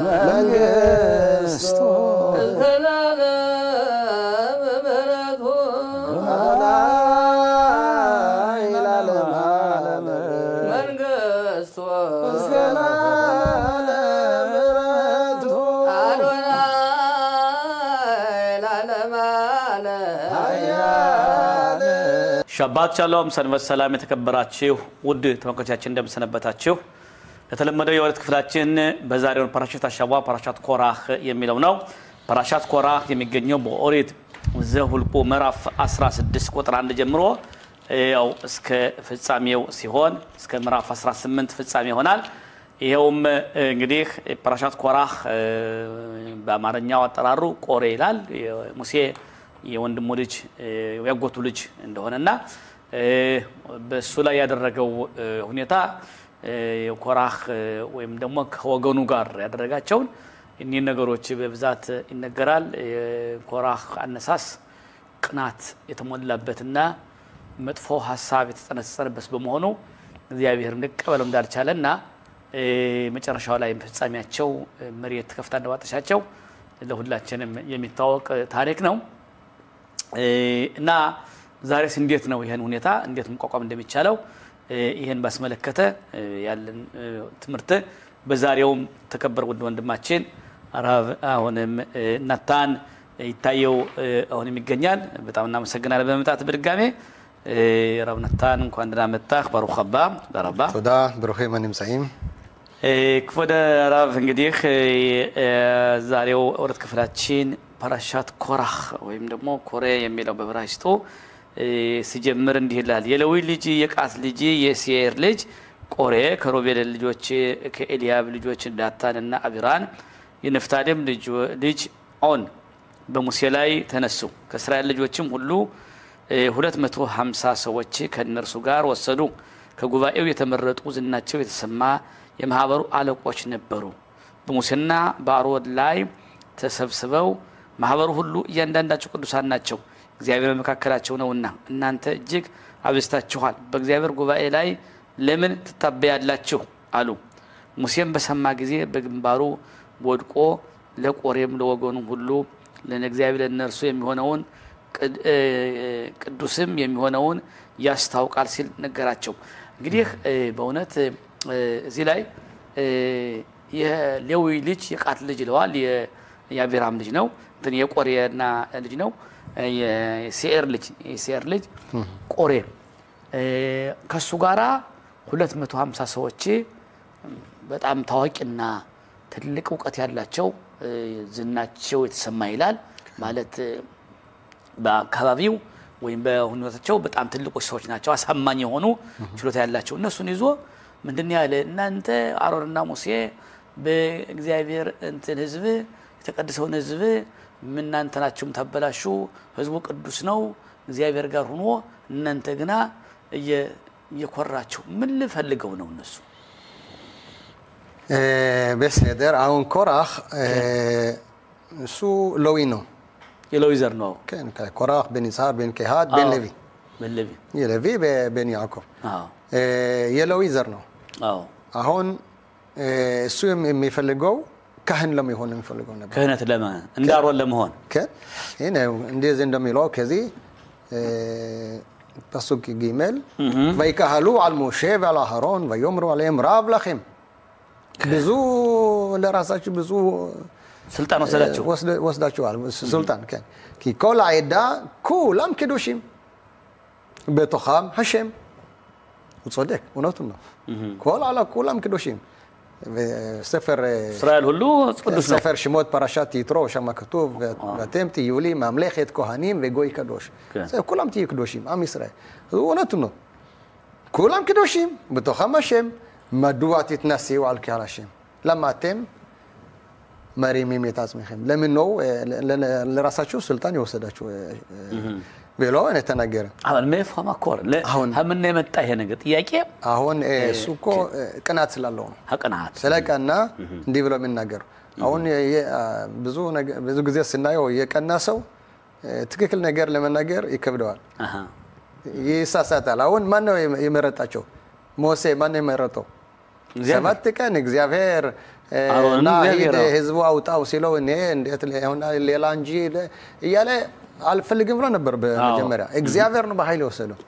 መንግስቱ አዶናይ ለዓለም ዓለም እስከ ለዓለም ምሕረቱ ኃያል። ሻባት ሻሎም ሰንበት ሰላም። የተከበራችሁ ውድ ተመልካቾቻችን እንደምሰነበታችሁ። የተለመደው የኦሪት ክፍላችን በዛሬውን פרשת השבוע פרשת קורח የሚለው ነው። פרשת קורח የሚገኘው በኦሪት ዘሁልቁ ምዕራፍ 16 ቁጥር 1 ጀምሮ ያው እስከ ፍጻሜው ሲሆን እስከ ምዕራፍ 18 ፍጻሜ ይሆናል። ይኸውም እንግዲህ פרשת קורח በአማርኛው አጠራሩ ቆሬ ይላል። ሙሴ የወንድሙ ልጅ ያጎቱ ልጅ እንደሆነና በእሱ ላይ ያደረገው ሁኔታ የኮራህ ወይም ደግሞ ከወገኑ ጋር ያደረጋቸውን እኒህ ነገሮች በብዛት ይነገራል። የኮራህ አነሳስ ቅናት የተሞላበትና መጥፎ ሀሳብ የተጸነሰነበት በመሆኑ እግዚአብሔር ሊቀበለው እንዳልቻለና መጨረሻው ላይ ፍጻሜያቸው መሬት ከፍታ እንደዋጠቻቸው ለሁላችንም የሚታወቅ ታሪክ ነው። እና ዛሬስ እንዴት ነው ይህን ሁኔታ እንዴት መቋቋም እንደሚቻለው ይህን ባስመለከተ ያለን ትምህርት በዛሬውም ተከበር ውድ ወንድማችን רב አሁንም ናታን ይታየው አሁንም ይገኛል። በጣም እናመሰግናለን በመምጣት በድጋሜ רב ናታን እንኳን ደህና መጣህ። ברוך הבא תודה רבה። תודה, ברוכים הנמצאים። כבוד הרב እንግዲህ ዛሬው ኦሪት ክፍላችን פרשת קורח ወይም ደግሞ ኮሬ የሚለው በዕብራይስጡ ሲጀምር እንዲህ ይላል። የሌዊ ልጅ የቃት ልጅ የሴር ልጅ ቆሬ ከሮቤል ልጆች ከኤልያብ ልጆች ዳታንና አቢራን የንፍታሌም ልጅ ኦን በሙሴ ላይ ተነሱ። ከእስራኤል ልጆችም ሁሉ 250 ሰዎች ከእነርሱ ጋር ወሰዱ። ከጉባኤው የተመረጡ ዝናቸው የተሰማ የማህበሩ አለቆች ነበሩ። በሙሴና በአሮን ላይ ተሰብስበው ማህበሩ ሁሉ እያንዳንዳቸው ቅዱሳን ናቸው፣ እግዚአብሔር በመካከላቸው ነውና እናንተ እጅግ አብዝታችኋል፣ በእግዚአብሔር ጉባኤ ላይ ለምን ትታበያላችሁ? አሉ። ሙሴም በሰማ ጊዜ በግንባሩ ወድቆ ለቆሬም ለወገኑ ሁሉ ለእግዚአብሔር ለእነርሱ የሚሆነውን ቅዱስም የሚሆነውን ያስታውቃል ሲል ነገራቸው። እንግዲህ በእውነት እዚህ ላይ የሌዊ ልጅ የቃት ልጅ ይለዋል። የአብርሃም ልጅ ነው፣ እንትን የቆሬና ልጅ ነው። የሴኤር ልጅ የሴኤር ልጅ ቆሬ ከሱ ጋራ 250 ሰዎች በጣም ታዋቂና ትልቅ እውቀት ያላቸው ዝናቸው የተሰማ ይላል። ማለት በአካባቢው ወይም በሁኔታቸው በጣም ትልቆች ሰዎች ናቸው። አሳማኝ የሆኑ ችሎታ ያላቸው እነሱን ይዞ ምንድን ያለ እናንተ አሮንና ሙሴ በእግዚአብሔር እንትን ህዝብ የተቀደሰውን ህዝብ እናንተ ናችሁ ታበላሹ፣ ህዝቡ ቅዱስ ነው እግዚአብሔር ጋር ሆኖ እናንተ ግና እየኮራችሁ ምን ልፈልገው ነው እነሱ? בסדר, አሁን ኮራህ እሱ ሌዊ ነው። የሌዊ ዘር ነው። כן, קורח בן יצהר בן קהת בן לוי. בן לוי. የለዊ בן יעקב. የሌዊ ዘር ነው። አሁን እሱ የሚፈልገው ካህን ለመሆን የሚፈልገው ነበር። ክህነት ለመ እንደ አሮን ለመሆን። כן, הנה, እንደዚህ እንደሚለው ከዚህ פסוק ג' ויקהלו על משה ועל אהרון ויאמרו עליהם רב לכם. ብዙ ለራሳችሁ ብዙ ስልጣን ወሰዳችሁ ወስዳችኋል ስልጣን כן. כי כל העדה כולם קדושים בתוכם השם. הוא צודק, እውነቱን ነው። כל על כולם קדושים. וספר እስራኤል ሁሉ ቅዱስ ነው። ספר שמות פרשת יתרו, שם כתוב, ואתם תהיו לי ממלכת כהנים וגוי קדוש. זה, כולם תהיו קדושים, עם ישראל. እውነቱን ነው። כולם קדושים, בתוכם השם. מדוע תתנשאו על קהל השם? למה אתם מרימים את עצמכם? ለምን ነው ለራሳችሁ ስልጣን የወሰዳችሁ ብሎ ተናገረ። አሁን מאיפה המקור? አሁን ከምን የመጣ ይሄ ነገር ጥያቄ? አሁን እሱ እኮ ቅናት ስላለው ነው። ቅናት ስለቀና እንዲህ ብሎ የሚናገሩ። አሁን ብዙ ጊዜ ስናየው የቀና ሰው ትክክል ነገር ለመናገር ይከብደዋል፣ ይሳሳታል። አሁን ማን ነው የመረጣቸው? ሙሴ ማን የመረጠው? እግዚአብሔር። 7 ቀን እግዚአብሔር አሮንን ና እግዚአብሔር ሂድ አዎ። ህዝቡ አውጣው ሲለው እኔ እንዴት ሆና ሌላ እንጂ እያለ አልፈልግም ብሎ ነበር። በመጀመሪያ እግዚአብሔር ነው በኃይል የወሰደው።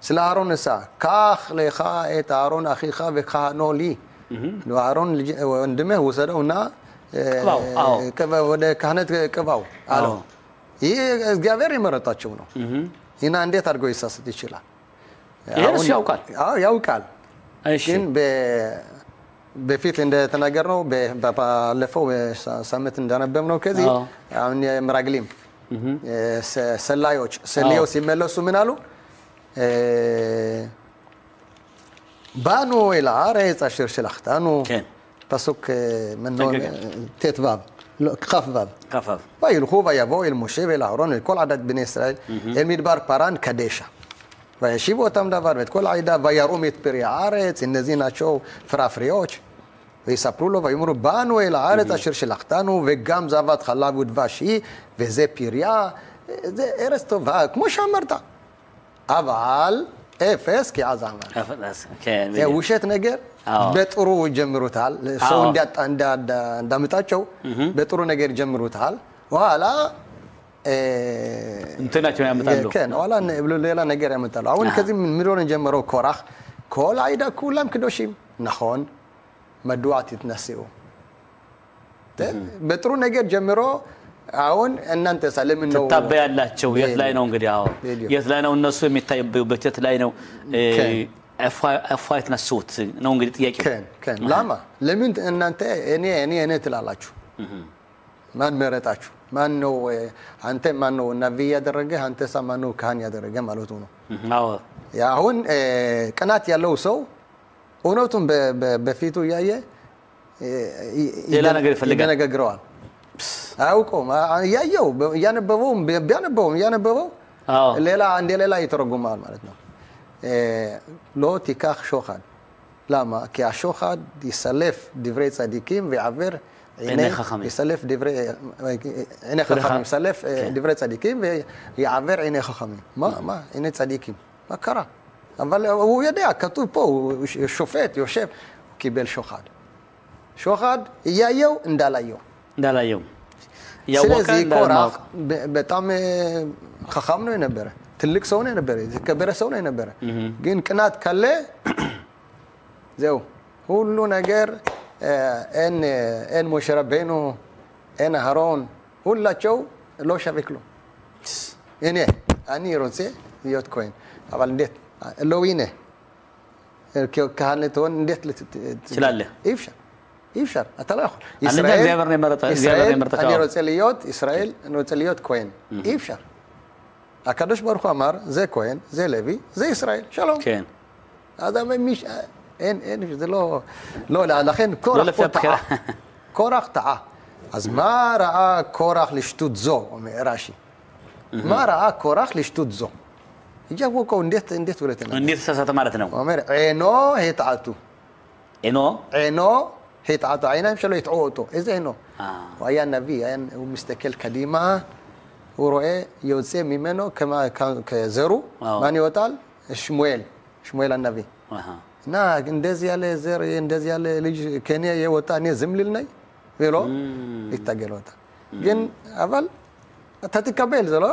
ስለ አሮን እሳ קח לך את אהרון אחיך וכהנו לי አሮን ወንድምህ ውሰደው እና ቅባው፣ አዎ። ወደ ክህነት ቅባው አለው። አዎ። ይህ እግዚአብሔር የመረጣቸው ነው እና እንዴት አድርገው ይሳሰት ይችላል? ይሄን እሱ ያውቃል። አዎ ያውቃል። እሺ ግን በፊት እንደተናገርነው ባለፈው ሳምንት እንዳነበብነው ከዚህ አዎ። አሁን የ מרגלים ሰላዮች ሰልየው ሲመለሱ ምን አሉ? באנו אל הארץ אשר שלחתנו פסוק ט"ו, לא, כ"ו. כ"ו. וילכו ויבואו אל משה ואל אהרון ואל כל עדת בני ישראל אל מדבר פארן קדשה. וישיבו אותם דבר ואת כל העדה ויראום את פרי הארץ, እነዚህ ናቸው ፍራፍሬዎች። ויספרו לו ויאמרו באנו אל הארץ אשר שלחתנו וגם זבת חלב ודבש היא וזה פריה, זה ארץ טובה, כמו שאמרת. אבל אפס כי עז עמל. כן, ውሸት ነገር አዎ። በጥሩ ይጀምሩታል። ሰው አዎ። እንዳመጣቸው በጥሩ ነገር ይጀምሩታል። በኋላ እንትናቸውን ያመጣሉ። כן, ኋላ ሌላ ነገር ያመጣሉ። አሁን ከዚህ ምን ሆነ ጀመረው ኮራህ כל העדה כולם קדושים נכון מדוע תתנשאו በጥሩ ነገር ጀምሮ አሁን እናንተ ለምን ነው ትታበያላቸው? የት ላይ ነው እንግዲህ? አዎ בדיוק። የት ላይ ነው እነሱ የሚታይበት? የት ላይ ነው כן. איפה ההתנשאות ነው እንግዲህ ጥያቄው። כן, כן. למה? ለምን እናንተ እኔ እኔ እኔ ትላላችሁ? ማን መረጣችሁ? ማን ነው አንተ ማን ነው ነቢይ ያደረገህ? አንተሳ ማን ነው ካህን ያደረገ ማለቱ ነው። አዎ አሁን ቅናት ያለው ሰው እውነቱን በፊቱ እያየ ሌላ ነገር ይፈልጋል። ይደነጋግረዋል። አያውቀውም። እያየው እያነበበውም ቢያነበውም እያነበበው አዎ ሌላ እንደ ሌላ ይተረጉማል ማለት ነው። לא תיקח שוחד. למה? כי השוחד יסלף דברי צדיקים ויעבר עיני חכמים. יסלף דברי עיני חכמים, יסלף דברי צדיקים ויעבר עיני חכמים. מה, מה, עיני צדיקים? מה קרה? אבל הוא יודע, כתוב פה, הוא שופט, יושב, הוא קיבל שוחד. שוחד እያየው እንዳላየው። እንዳላየው እያወቀ ስለዚህ ኮራህ እንዳለማወቅ። በጣም חכם ነው የነበረ፣ ትልቅ ሰው ነው የነበረ፣ የተከበረ ሰው ነው የነበረ። ግን ቅናት ካለ זהו ሁሉ ነገር אין משה רבנו אין אהרון ሁላቸው לא שווה כלום። እኔ אני רוצה להיות כהן אבל እንዴት לא הנה ካህን ልትሆን እንዴት ትችላለህ? אי אפשר אי אפשר, אתה לא יכול. አንደኛ እግዚአብሔር ነው የመረጠ እግዚአብሔር ነው የመረጣቸው። אני רוצה להיות ישראל, אני רוצה להיות כהן. אי אפשר. הקדוש ברוך הוא אמר, זה כהן, זה לוי, זה ישראל, שלום. כן. אז אין, אין, זה לא, לא, לכן קורח לפי פה הבחירה. טעה. קורח טעה. אז מה ראה קורח לשטות זו, אומר רש"י. מה ראה קורח לשטות זו? እያወቀው እንዴት እንዴት ብለህ ተናገር? እንዴት ተሳሳተ ማለት ነው? הוא אומר, עינו הטעתו. עינו עינו הטעתו, העיניים שלו הטעו אותו. איזה עינו? הוא היה נביא, הוא מסתכל קדימה, הוא רואה, יוצא ממנו כזרו, ማን ይወጣል? ሽሙኤል፣ ሽሙኤል הנביא። እና እንደዚህ ያለ ዘር እንደዚህ ያለ ልጅ ከኔ የወጣ እኔ ዝም ልል ነኝ ብሎ ሊታገል ወጣ። ግን אבל אתה תקבל, זה לא...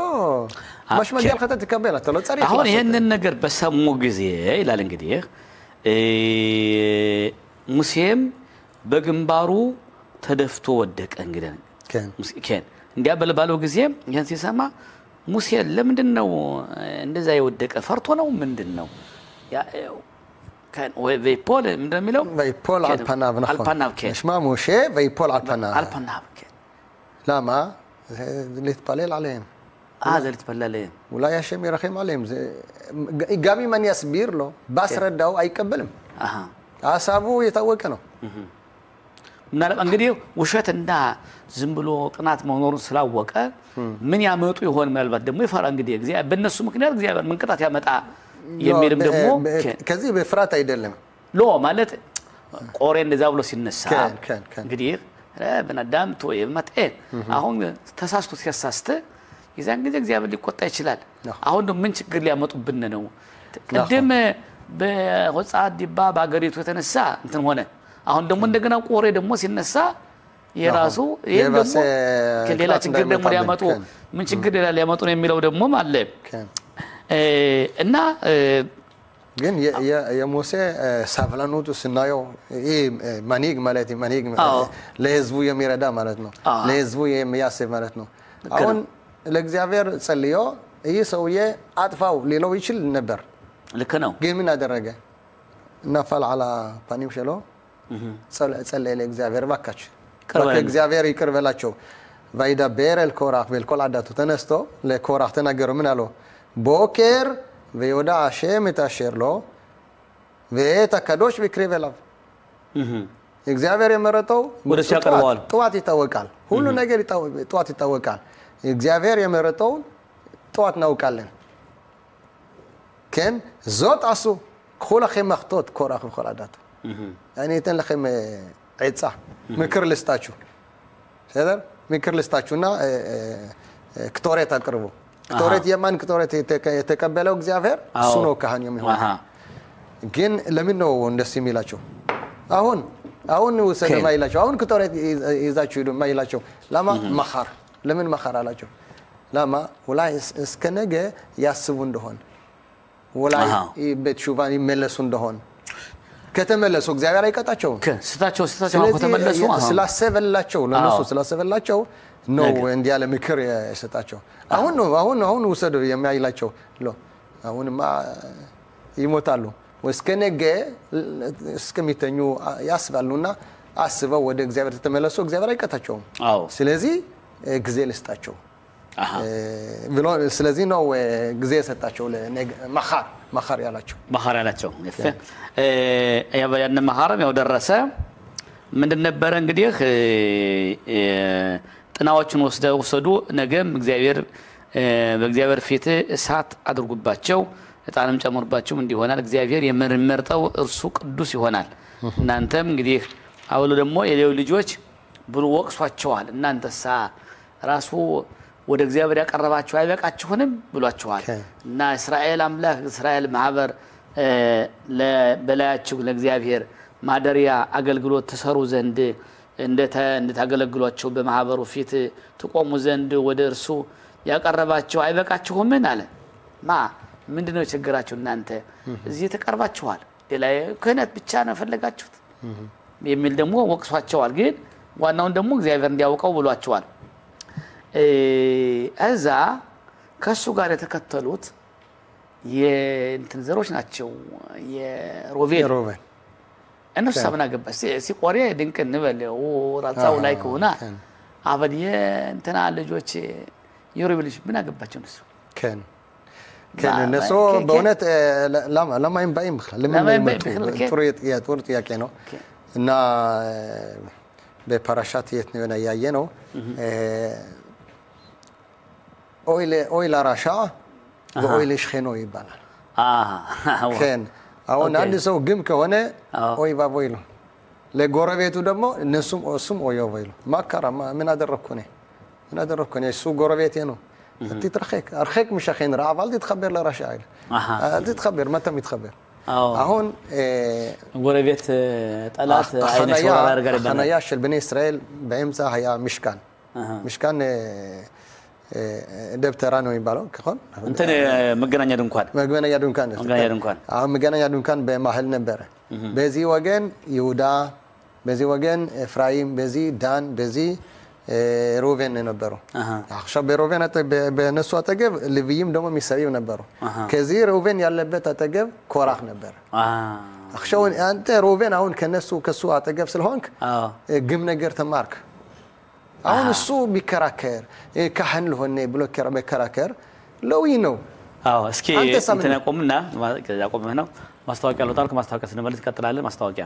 מה שמגיע לך אתה תקבל, אתה לא צריך አሁን לעשות. ይህንን ነገር በሰሙ ጊዜ ይላል እንግዲህ ሙሴም በግንባሩ ተደፍቶ ወደቀ። እንግዲህ כן. כן እንዲያ ባለው ጊዜ ይህን ሲሰማ ሙሴ ለምንድን ነው እንደዛ የወደቀ? ፈርቶ ነው ምንድን ነው? ויפול ምንድን ነው የሚለው? ויפול על פניו, נכון. על פניו, כן. נשמע משה ויפול על פניו. על פניו, כן. למה? זה להתפלל עליהם. זה להתפלל עליהם. אולי השם ירחם עליהם. זה... גם אם אני אסביר לו, ባስረዳው አይቀበልም። ሀሳቡ የታወቀ ነው። ምናልባት እንግዲህ ውሸትና ዝም ብሎ ቅናት መኖሩን ስላወቀ ምን ያመጡ ይሆን? ምናልባት ደግሞ ይፈራ እንግዲህ በእነሱ ምክንያት እግዚአብሔር ምን ቅጣት ያመጣ የሚልም ደግሞ ከዚህ በፍርሃት አይደለም። לא ማለት ቆሬ እንደዛ ብሎ ሲነሳ እንግዲህ בן אדם טועה ומטעה አሁን ተሳስቶ ሲያሳስት የዛን ጊዜ እግዚአብሔር ሊቆጣ ይችላል። አሁን ደግሞ ምን ችግር ሊያመጡብን ነው? ቅድም በሆጻ ዲባ በአገሪቱ የተነሳ እንትን ሆነ። አሁን ደግሞ እንደገና ቆሬ ደግሞ ሲነሳ የራሱ ይሄን ደግሞ ሌላ ችግር ደግሞ ሊያመጡ ምን ችግር ሌላ ሊያመጡ ነው የሚለው ደግሞ አለ። እና ግን የሙሴ סבלנות ኡ ስናየው ይሄ מנהיג ማለት מנהיג ለህዝቡ የሚረዳ ማለት ነው፣ ለህዝቡ የሚያስብ ማለት ነው። አሁን ለእግዚአብሔር ጸልዮ ይህ ሰውዬ አጥፋው ሊለው ይችል ነበር። ልክ ነው። ግን ምን አደረገ? נפל על הפנים שלו ጸለየ ለእግዚአብሔር፣ እባካችሁ እግዚአብሔር ይቅር በላቸው። וידבר אל קורח ואל כל עדתו ተነስቶ ለኮራህ ተናገረው። ምን አለው? בוקר ויודע השם את אשר לו ואת הקדוש והקריב אליו። እግዚአብሔር የመረጠው ወደሱ ያቀርበዋል። ጠዋት ይታወቃል፣ ሁሉ ነገር ጠዋት ይታወቃል። እግዚአብሔር የመረጠውን ጠዋት እናውቃለን። כן, זאת עשו, קחו לכם מחתות קורח וכל עדתו. אני אתן לכם עצה, ምክር ልስጣችሁ፣ בסדר? ምክር ልስጣችሁና קטורת አቅርቡ። קטורת የማን קטורת የተቀበለው እግዚአብሔር እሱ ነው ካህን የሚሆነው። ግን ለምን ነው እንደሱ የሚላቸው? አሁን አሁን ውሰድ የማይላቸው፣ አሁን קטורת ይዛችሁ ሂዱ የማይላቸው למה? מחר ለምን מחר አላቸው? למה אולי እስከ ነገ ያስቡ እንደሆን אולי בתשובה ይመለሱ እንደሆን። ከተመለሱ እግዚአብሔር አይቀጣቸውም። ስታቸው ከተመለሱ ስላሰበላቸው ለነሱ ስላሰበላቸው ነው እንዲህ ያለ ምክር የሰጣቸው። አሁን ነው አሁን አሁን ውሰዱ የሚያይላቸው አሁንማ ይሞታሉ፣ እስከ ነገ እስከሚተኙ ያስባሉና አስበው ወደ እግዚአብሔር ተመለሱ፣ እግዚአብሔር አይቀጣቸውም። ስለዚህ ጊዜ ልስጣቸው ብሎ ስለዚህ ነው ጊዜ የሰጣቸው። מחר מחר ያላቸው מחר ያላቸው ያን מחר ም ያው ደረሰ። ምንድን ነበረ እንግዲህ ጥናዎችን ወሰዱ። ነገም እግዚአብሔር በእግዚአብሔር ፊት እሳት አድርጉባቸው፣ ዕጣንም ጨምሩባቸው፣ እንዲህ ይሆናል። እግዚአብሔር የሚመርጠው እርሱ ቅዱስ ይሆናል። እናንተም እንግዲህ አውሎ ደግሞ የሌዊ ልጆች ብሎ ወቅሷቸዋል። እናንተሳ ራሱ ወደ እግዚአብሔር ያቀረባችሁ አይበቃችሁንም ብሏቸዋል። እና እስራኤል አምላክ እስራኤል ማህበር በላያችሁ ለእግዚአብሔር ማደሪያ አገልግሎት ትሰሩ ዘንድ እንደታገለግሏቸው በማህበሩ ፊት ትቆሙ ዘንድ ወደ እርሱ ያቀረባችሁ አይበቃችሁምን አለ። ማ ምንድነው ችግራችሁ? እናንተ እዚህ ተቀርባችኋል፣ ሌላ ክህነት ብቻ ነው ፈለጋችሁት የሚል ደግሞ ወቅሷቸዋል። ግን ዋናውን ደግሞ እግዚአብሔር እንዲያውቀው ብሏቸዋል። እዛ ከሱ ጋር የተከተሉት የእንትን ዘሮች ናቸው፣ የሮቤል እነሱ ሳምና ገባ ሲቆሬ ድንቅ እንበል ራጻው ላይ ከሆነ አበል የእንትና ልጆች የሮቤል ልጆች ምን አገባቸው እነሱ? כן כן እነሱ በእውነት למה הם באים בכלל? ለምን ይመጡ? ጥሩ ጥያቄ ነው። እና በ פרשת የት ነው ያየ ነው אוי לרשע ואוי לשכנו ይባላል። כן አሁን አንድ ሰው ግም ከሆነ אוי ואבוי לו፣ ለጎረቤቱ ደግሞ እነሱም እሱም אוי ואבוי לו። מה קרה ምን አደረግኩ እኔ ምን አደረግኩ እኔ? እሱ ጎረቤቴ ነው። תתרחק הרחק משכן רע ואל תתחבר לרשע אל תתחבר מה אתה מתחבר? አሁን ጎረቤት ጠላት አይነ ሾራ ያደርጋል ይባላል። חניה של בני ישראל באמצע היה משכן משכן ደብተራ ነው የሚባለው נכון? እንትን መገናኛ ድንኳን መገናኛ ድንኳን መገናኛ ድንኳን አሁን መገናኛ ድንኳን በመሀል ነበረ። በዚህ ወገን ይሁዳ፣ በዚህ ወገን ኤፍራይም፣ በዚህ ዳን፣ በዚህ ሩቬን ነበሩ። עכשיו በሩቬን በነሱ አጠገብ לוויים ደግሞ מסביב ነበሩ። ከዚህ ሩቬን ያለበት አጠገብ ኮራህ ነበር። עכשיו አንተ ሩቬን አሁን ከነሱ ከሱ አጠገብ ስለሆንክ ግም ነገር ተማርክ። አሁን እሱ ቢከራከር ካህን ልሆን ብሎ ቢከራከር ለዊ ነው። አዎ እስኪ እንትን ያቆምና ያቆምህ ነው ማስታወቂያ ልወጣ አልክ። ማስታወቂያ ስንመለስ እንቀጥላለን። ማስታወቂያ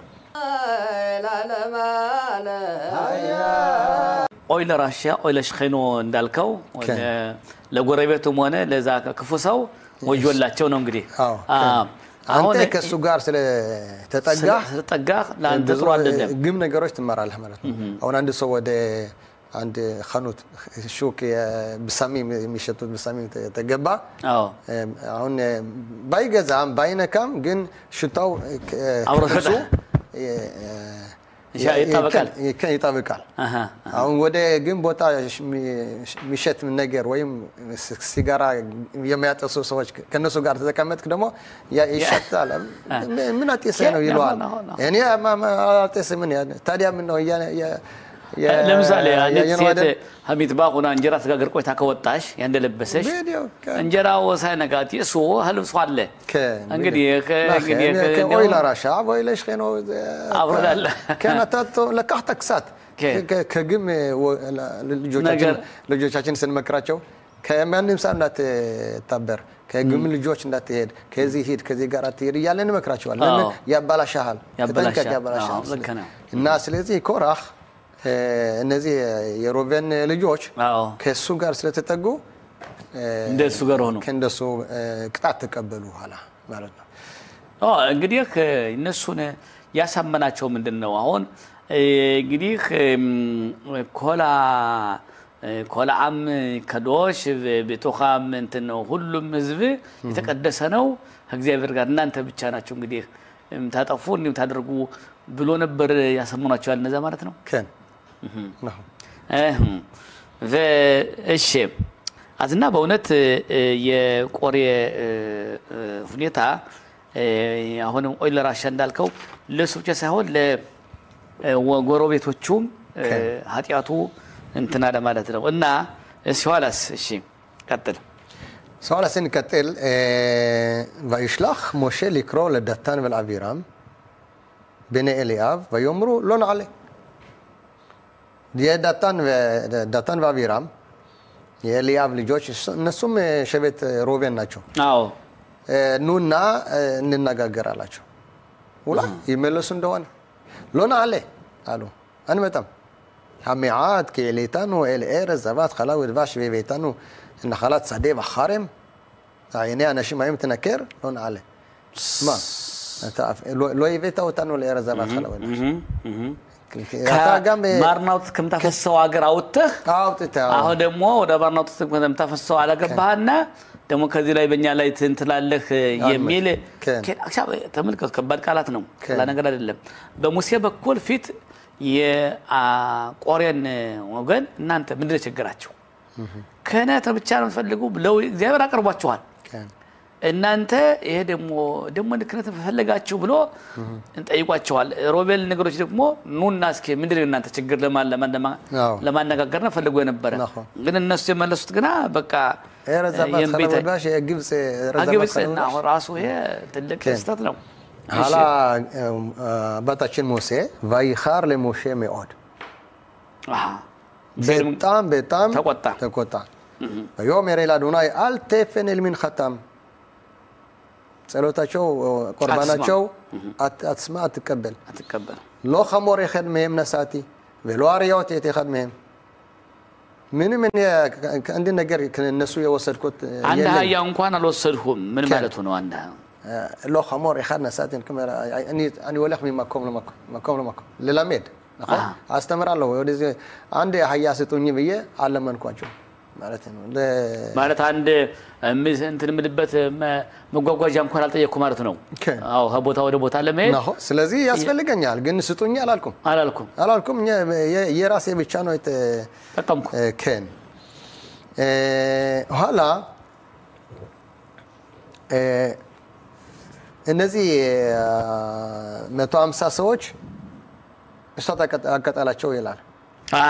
אוי לרשע אוי לשכנו እንዳልከው ለጎረቤቱም ሆነ ለዛ ክፉ ሰው ወዮላቸው ነው እንግዲህ። አንተ ከእሱ ጋር ስለተጠጋህ ለአንተ ጥሩ አይደለም፣ ግም ነገሮች ትማራለህ ማለት ነው። አሁን አንድ ሰው ወደ አንድ חנות ሹክ בשמים የሚሸጡት בשמים ተገባ። አሁን ባይገዛም ባይነካም ግን ሽታው አብሮ ይጣበቃል ይጣበቃል። አሁን ወደ ግን ቦታ የሚሸት ነገር ወይም ሲጋራ የሚያጠሱ ሰዎች ከነሱ ጋር ተቀመጥክ ደግሞ ይሸታል። ምን አጤሰ ነው ይለዋል። እኔ አጤስ ምን ታዲያ ምን ነው? ለምሳሌ አንዲት ሴት המטבח ሆና እንጀራ ስጋግር ቆይታ ከወጣሽ ያንደለበሰሽ እንጀራው ሳይነካት እሱ ልብሱ አለ። እንግዲህ אוי לרשע ואוי לשכנו አብሮላለ כן, אתה לקחת קצת. ከግም ልጆቻችን ስንመክራቸው ከማንም ሰው እንዳትታበር፣ ከግም ልጆች እንዳትሄድ፣ ከዚህ ሂድ፣ ከዚህ ጋር አትሄድ እያለን እንመክራቸዋለን። ለምን ያባላሻሃል፣ ተጠንቀቅ፣ ያባላሻሃል። እና ስለዚህ ኮራህ እነዚህ የሮቤን ልጆች ከእሱ ጋር ስለተጠጉ እንደሱ ጋር ሆኑ፣ ከእንደሱ ቅጣት ተቀበሉ ኋላ ማለት ነው። እንግዲህ እነሱን ያሳመናቸው ምንድን ነው? አሁን እንግዲህ כל עם קדוש בתוכם እንትን ነው፣ ሁሉም ህዝብ የተቀደሰ ነው ከእግዚአብሔር ጋር፣ እናንተ ብቻ ናቸው እንግዲህ ታጠፉ እንዲሁም ታደርጉ ብሎ ነበር ያሰሙናቸዋል። እነዛ ማለት ነው። እሺ አዝና በእውነት የቆሬ ሁኔታ አሁንም אוי לרשע እንዳልከው ለሱ ብቻ ሳይሆን ለጎረቤቶቹም ኃጢአቱ እንትና ለማለት ነው። እና እሺ ኋላስ? እሺ ቀጥል። ኋላ ስንቀጥል וישלח משה לקרוא לדתן ולאבירם בני אליאב ויאמרו לא נעלה. דתן ואבירם የኤልያብ ልጆች እነሱም ሸቤት ሮቤን ናቸው። አዎ ኑና እንነጋገር አላቸው። ውላ ይመለሱ እንደሆነ לא נעלה አሉ፣ አንመጣም። המעט כי העליתנו אל ארץ זבת חלב ודבש והבאתנו נחלת שדה וחרם עיני אנשים האם תנכר לא נעלה. מה? לא הבאת אותנו לארץ זבת חלב ודבש. ማርና ወተት ከምታፈሰው ሀገር አውጥተህ አሁን ደግሞ ወደ ማርና ወተት ከምታፈሰው አላገባህና ደግሞ ከዚህ ላይ በእኛ ላይ ትላለህ የሚል ተመልከቱ። ከባድ ቃላት ነው፣ ቀላል ነገር አይደለም። በሙሴ በኩል ፊት የቆሬን ወገን እናንተ ምንድን ነው ችግራችሁ? ክህነት ብቻ ነው የምትፈልጉ ብለው እግዚአብሔር አቅርቧችኋል። እናንተ ይሄ ደግሞ ክህነት ፈለጋችሁ ብሎ እንጠይቋቸዋል። ሮቤል ነገሮች ደግሞ ኑና እስኪ ምንድን ነው እናንተ ችግር ለማነጋገር ነው ፈልጎ የነበረ፣ ግን እነሱ የመለሱት ግና በቃ ግብፅ ራሱ ይሄ ትልቅ ስህተት ነው። ኋላ አባታችን ሙሴ ויחר למשה מאוד በጣም በጣም ተቆጣ። ויאמר אל אדוני אל תפן אל מנחתם ጸሎታቸው ቁርባናቸው አትስማ አትቀበል። לא חמור אחד מהם נשאתי ולא אריות את אחד מהם። ምንም አንድ ነገር ከነሱ የወሰድኩት አንድ አህያ እንኳን አልወሰድኩም። ምን ማለቱ ነው? አንድ לא חמור אחד נשאתי, אני הולך ממקום למקום, מקום למקום, ללמד, נכון? አስተምራለሁ። ወደዚህ አንድ አህያ ስጡኝ ብዬ አለመንኳቸው ማለት ነው። ማለት አንድ እንትን የምልበት መጓጓዣ እንኳን አልጠየቅኩም ማለት ነው። አዎ ከቦታ ወደ ቦታ ለመሄድ ስለዚህ ያስፈልገኛል፣ ግን ስጡኝ አላልኩም አላልኩም። የራሴ ብቻ ነው የተጠቀምኩ። כן ኋላ እነዚህ 150 ሰዎች እሳት አቃጠላቸው ይላል።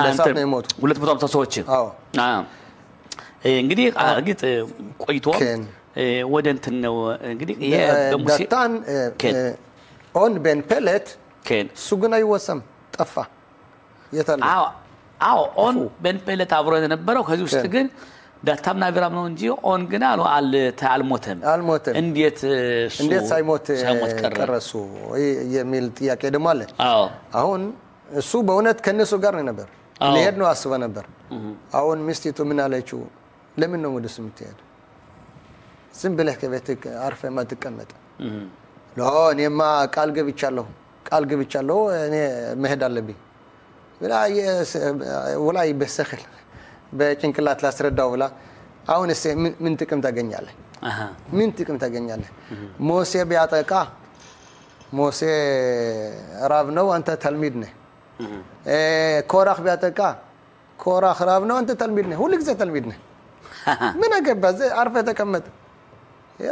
በእሳት ነው የሞቱ 250 ሰዎች። አዎ እንግዲህ እርግጥ ቆይቶ ወደ እንትን ነው እንግዲህ ይሄ በሙሴ ዳታን ኦን ቤን ፔለት እሱ ግን አይወሰም፣ ጠፋ። የት አለ? አዎ ኦን ቤን ፔለት አብሮ የነበረው ከዚህ ውስጥ ግን ዳታምና አቢራም ነው እንጂ ኦን ግን አልሞተም። አልሞተም። እንዴት እንዴት ሳይሞት ቀረ እሱ የሚል ጥያቄ ደግሞ አለ። አሁን እሱ በእውነት ከእነሱ ጋር ነው ነበር፣ ሊሄድ ነው አስበ ነበር። አሁን ሚስቲቱ ምን አለችው? ለምን ነው ወደሱ የምትሄድ? ዝም ብለህ ከቤት አርፈህ ማትቀመጥ? እኔማ ቃል ገብቻለሁ፣ ቃል ገብቻለሁ፣ እኔ መሄድ አለብኝ። ብላ ወላይ በሰኽል በጭንቅላት ላስረዳው ብላ አሁን ምን ጥቅም ታገኛለህ? ምን ጥቅም ታገኛለህ? ሞሴ ቢያጠቃ ሞሴ ራብ ነው፣ አንተ ተልሚድ ነህ። ኮራህ ቢያጠቃ ኮራህ ራብ ነው፣ አንተ ተልሚድ ነህ። ሁሉ ጊዜ ተልሚድ ነህ። ምን አገባህ? አርፈህ ተቀመጥ።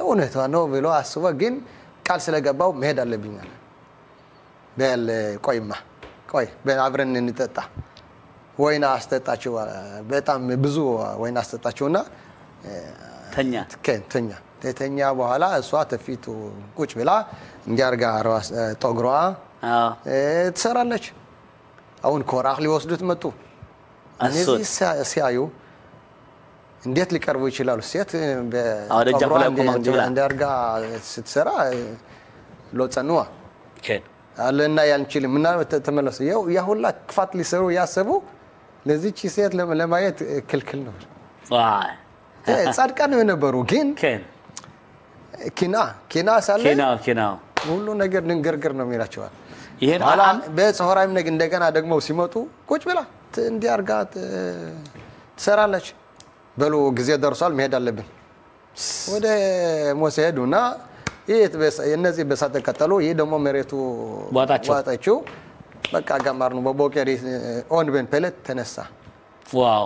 እውነቷ ነው ብሎ አስቦ ግን ቃል ስለገባው መሄድ አለብኝ አለ። በል ቆይማ ቆይ አብረን እንጠጣ። ወይን አስጠጣችው፣ በጣም ብዙ ወይን አስጠጣችውና ተኛ ተኛ። ተኛ በኋላ እሷ ተፊቱ ቁጭ ብላ እንዲያርጋ ጠጉሯ ትሰራለች። አሁን ኮራህ ሊወስዱት መጡ። እነዚህ ሲያዩ እንዴት ሊቀርቡ ይችላሉ? ሴት በጠጉሯ እንዲያርጋ ስትሰራ ሎጸንዋ አለና ያንችልም እና ተመለሱ። ያ ሁላ ክፋት ሊሰሩ ያሰቡ ለዚች ሴት ለማየት ክልክል ነው። ጻድቃን የነበሩ ግን ኪና ሳለ ሁሉ ነገር ንግርግር ነው የሚላቸዋል። በጽሆራይም እንደገና ደግሞ ሲመጡ ቁጭ ብላ እንዲህ አድርጋ ትሰራለች። በሉ ጊዜ ደርሷል፣ መሄድ አለብን። ወደ ሙሴ ሄዱና እነዚህ በእሳት ተቃጠሉ፣ ይህ ደግሞ መሬቱ ዋጠችው። በቃ ገማር ነው። በቦቄሪ ኦን בן פלת ተነሳ። ዋው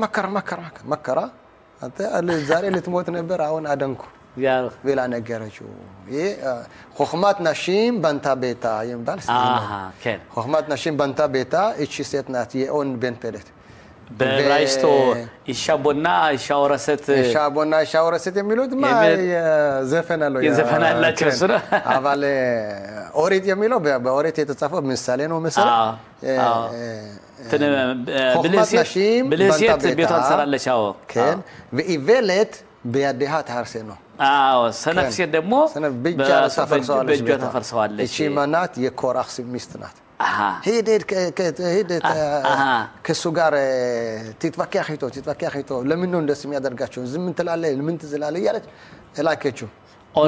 መከራ መከራ መከራ፣ አንተ ዛሬ ልትሞት ነበር፣ አሁን አደንኩ ብላ ነገረችው። ይህ חכמת נשים בנתה ביתה የሚባል חכמת נשים בנתה ביתה እቺ ሴት ናት፣ የኦን בן פלת። በዕብራይስጡ אישה בונה אישה הורסת፣ אישה בונה אישה הורסת የሚሉት ዘፈን አለው፣ ዘፈን አላቸው። እሱ ነው። אבל ኦሪት የሚለው በኦሪት የተጻፈው ምሳሌ ነው መሰለኝ። ብልህ ሴት ቤቷን ትሰራለች። አዎ ואיוולת בידיה תהרסנו። አዎ ሰነፍ ሴት ደግሞ በእጇ ታፈርሰዋለች። እቺ ማናት? የኮራህ ሚስት ናት። ሂድ ሂድ ከእሱ ጋር תתווכח איתו תתווכח איתו ለምን ነው እንደሱ የሚያደርጋቸው? ዝም ትላለህ፣ ምን ትዝላለህ? እያለች ላከችው።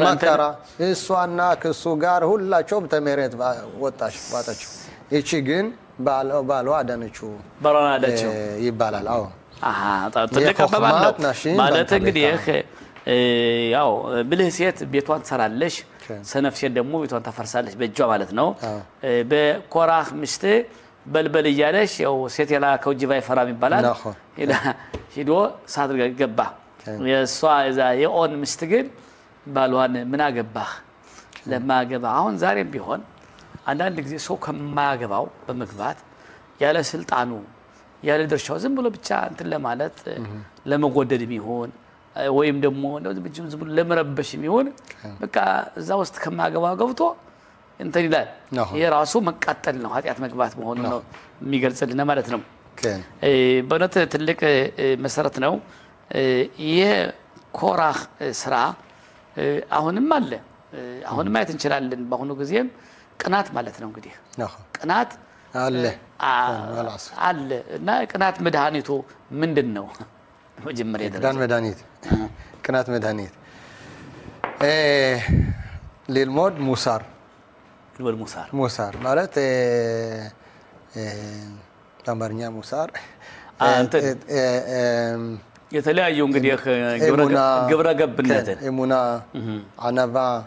መከራ እሷና ከእሱ ጋር ሁላቸውም ተመሬት ወጣች ዋጠችው። ይቺ ግን ባሏ አዳነችው ይባላል። አዎ ትልቅ አባባል ነው። ማለት እንግዲህ ያው ብልህ ሴት ቤቷን ትሰራለች፣ ሰነፍ ሴት ደግሞ ቤቷን ታፈርሳለች በእጇ ማለት ነው። በኮራህ ሚስት በልበል እያለች ያው ሴት የላከው ጅብ አይፈራም ይባላል። ሂዶ እሳት ገባ። የእሷ የኦን ሚስት ግን ባሏን ምን አገባህ ለማገባ። አሁን ዛሬም ቢሆን አንዳንድ ጊዜ ሰው ከማያገባው በመግባት ያለ ስልጣኑ ያለ ድርሻው ዝም ብሎ ብቻ እንትን ለማለት ለመጎደድ የሚሆን ወይም ደግሞ ዝም ብሎ ለመረበሽ የሚሆን በቃ እዛ ውስጥ ከማያገባው ገብቶ እንትን ይላል። ይሄ ራሱ መቃጠል ነው፣ ኃጢአት መግባት መሆኑ ነው የሚገልጽልን ማለት ነው። በእውነት ትልቅ መሰረት ነው። የኮራህ ስራ አሁንም አለ፣ አሁንም ማየት እንችላለን። በአሁኑ ጊዜም ቅናት ማለት ነው እንግዲህ ቅናት አለ አለ እና ቅናት መድኃኒቱ ምንድን ነው? መጀመሪያ ደረጃ ቅናት መድኃኒት ללמוד מוסר מוסר ማለት በአማርኛ מוסר የተለያዩ እንግዲህ ግብረ ገብነትን אמונה፣ ענווה፣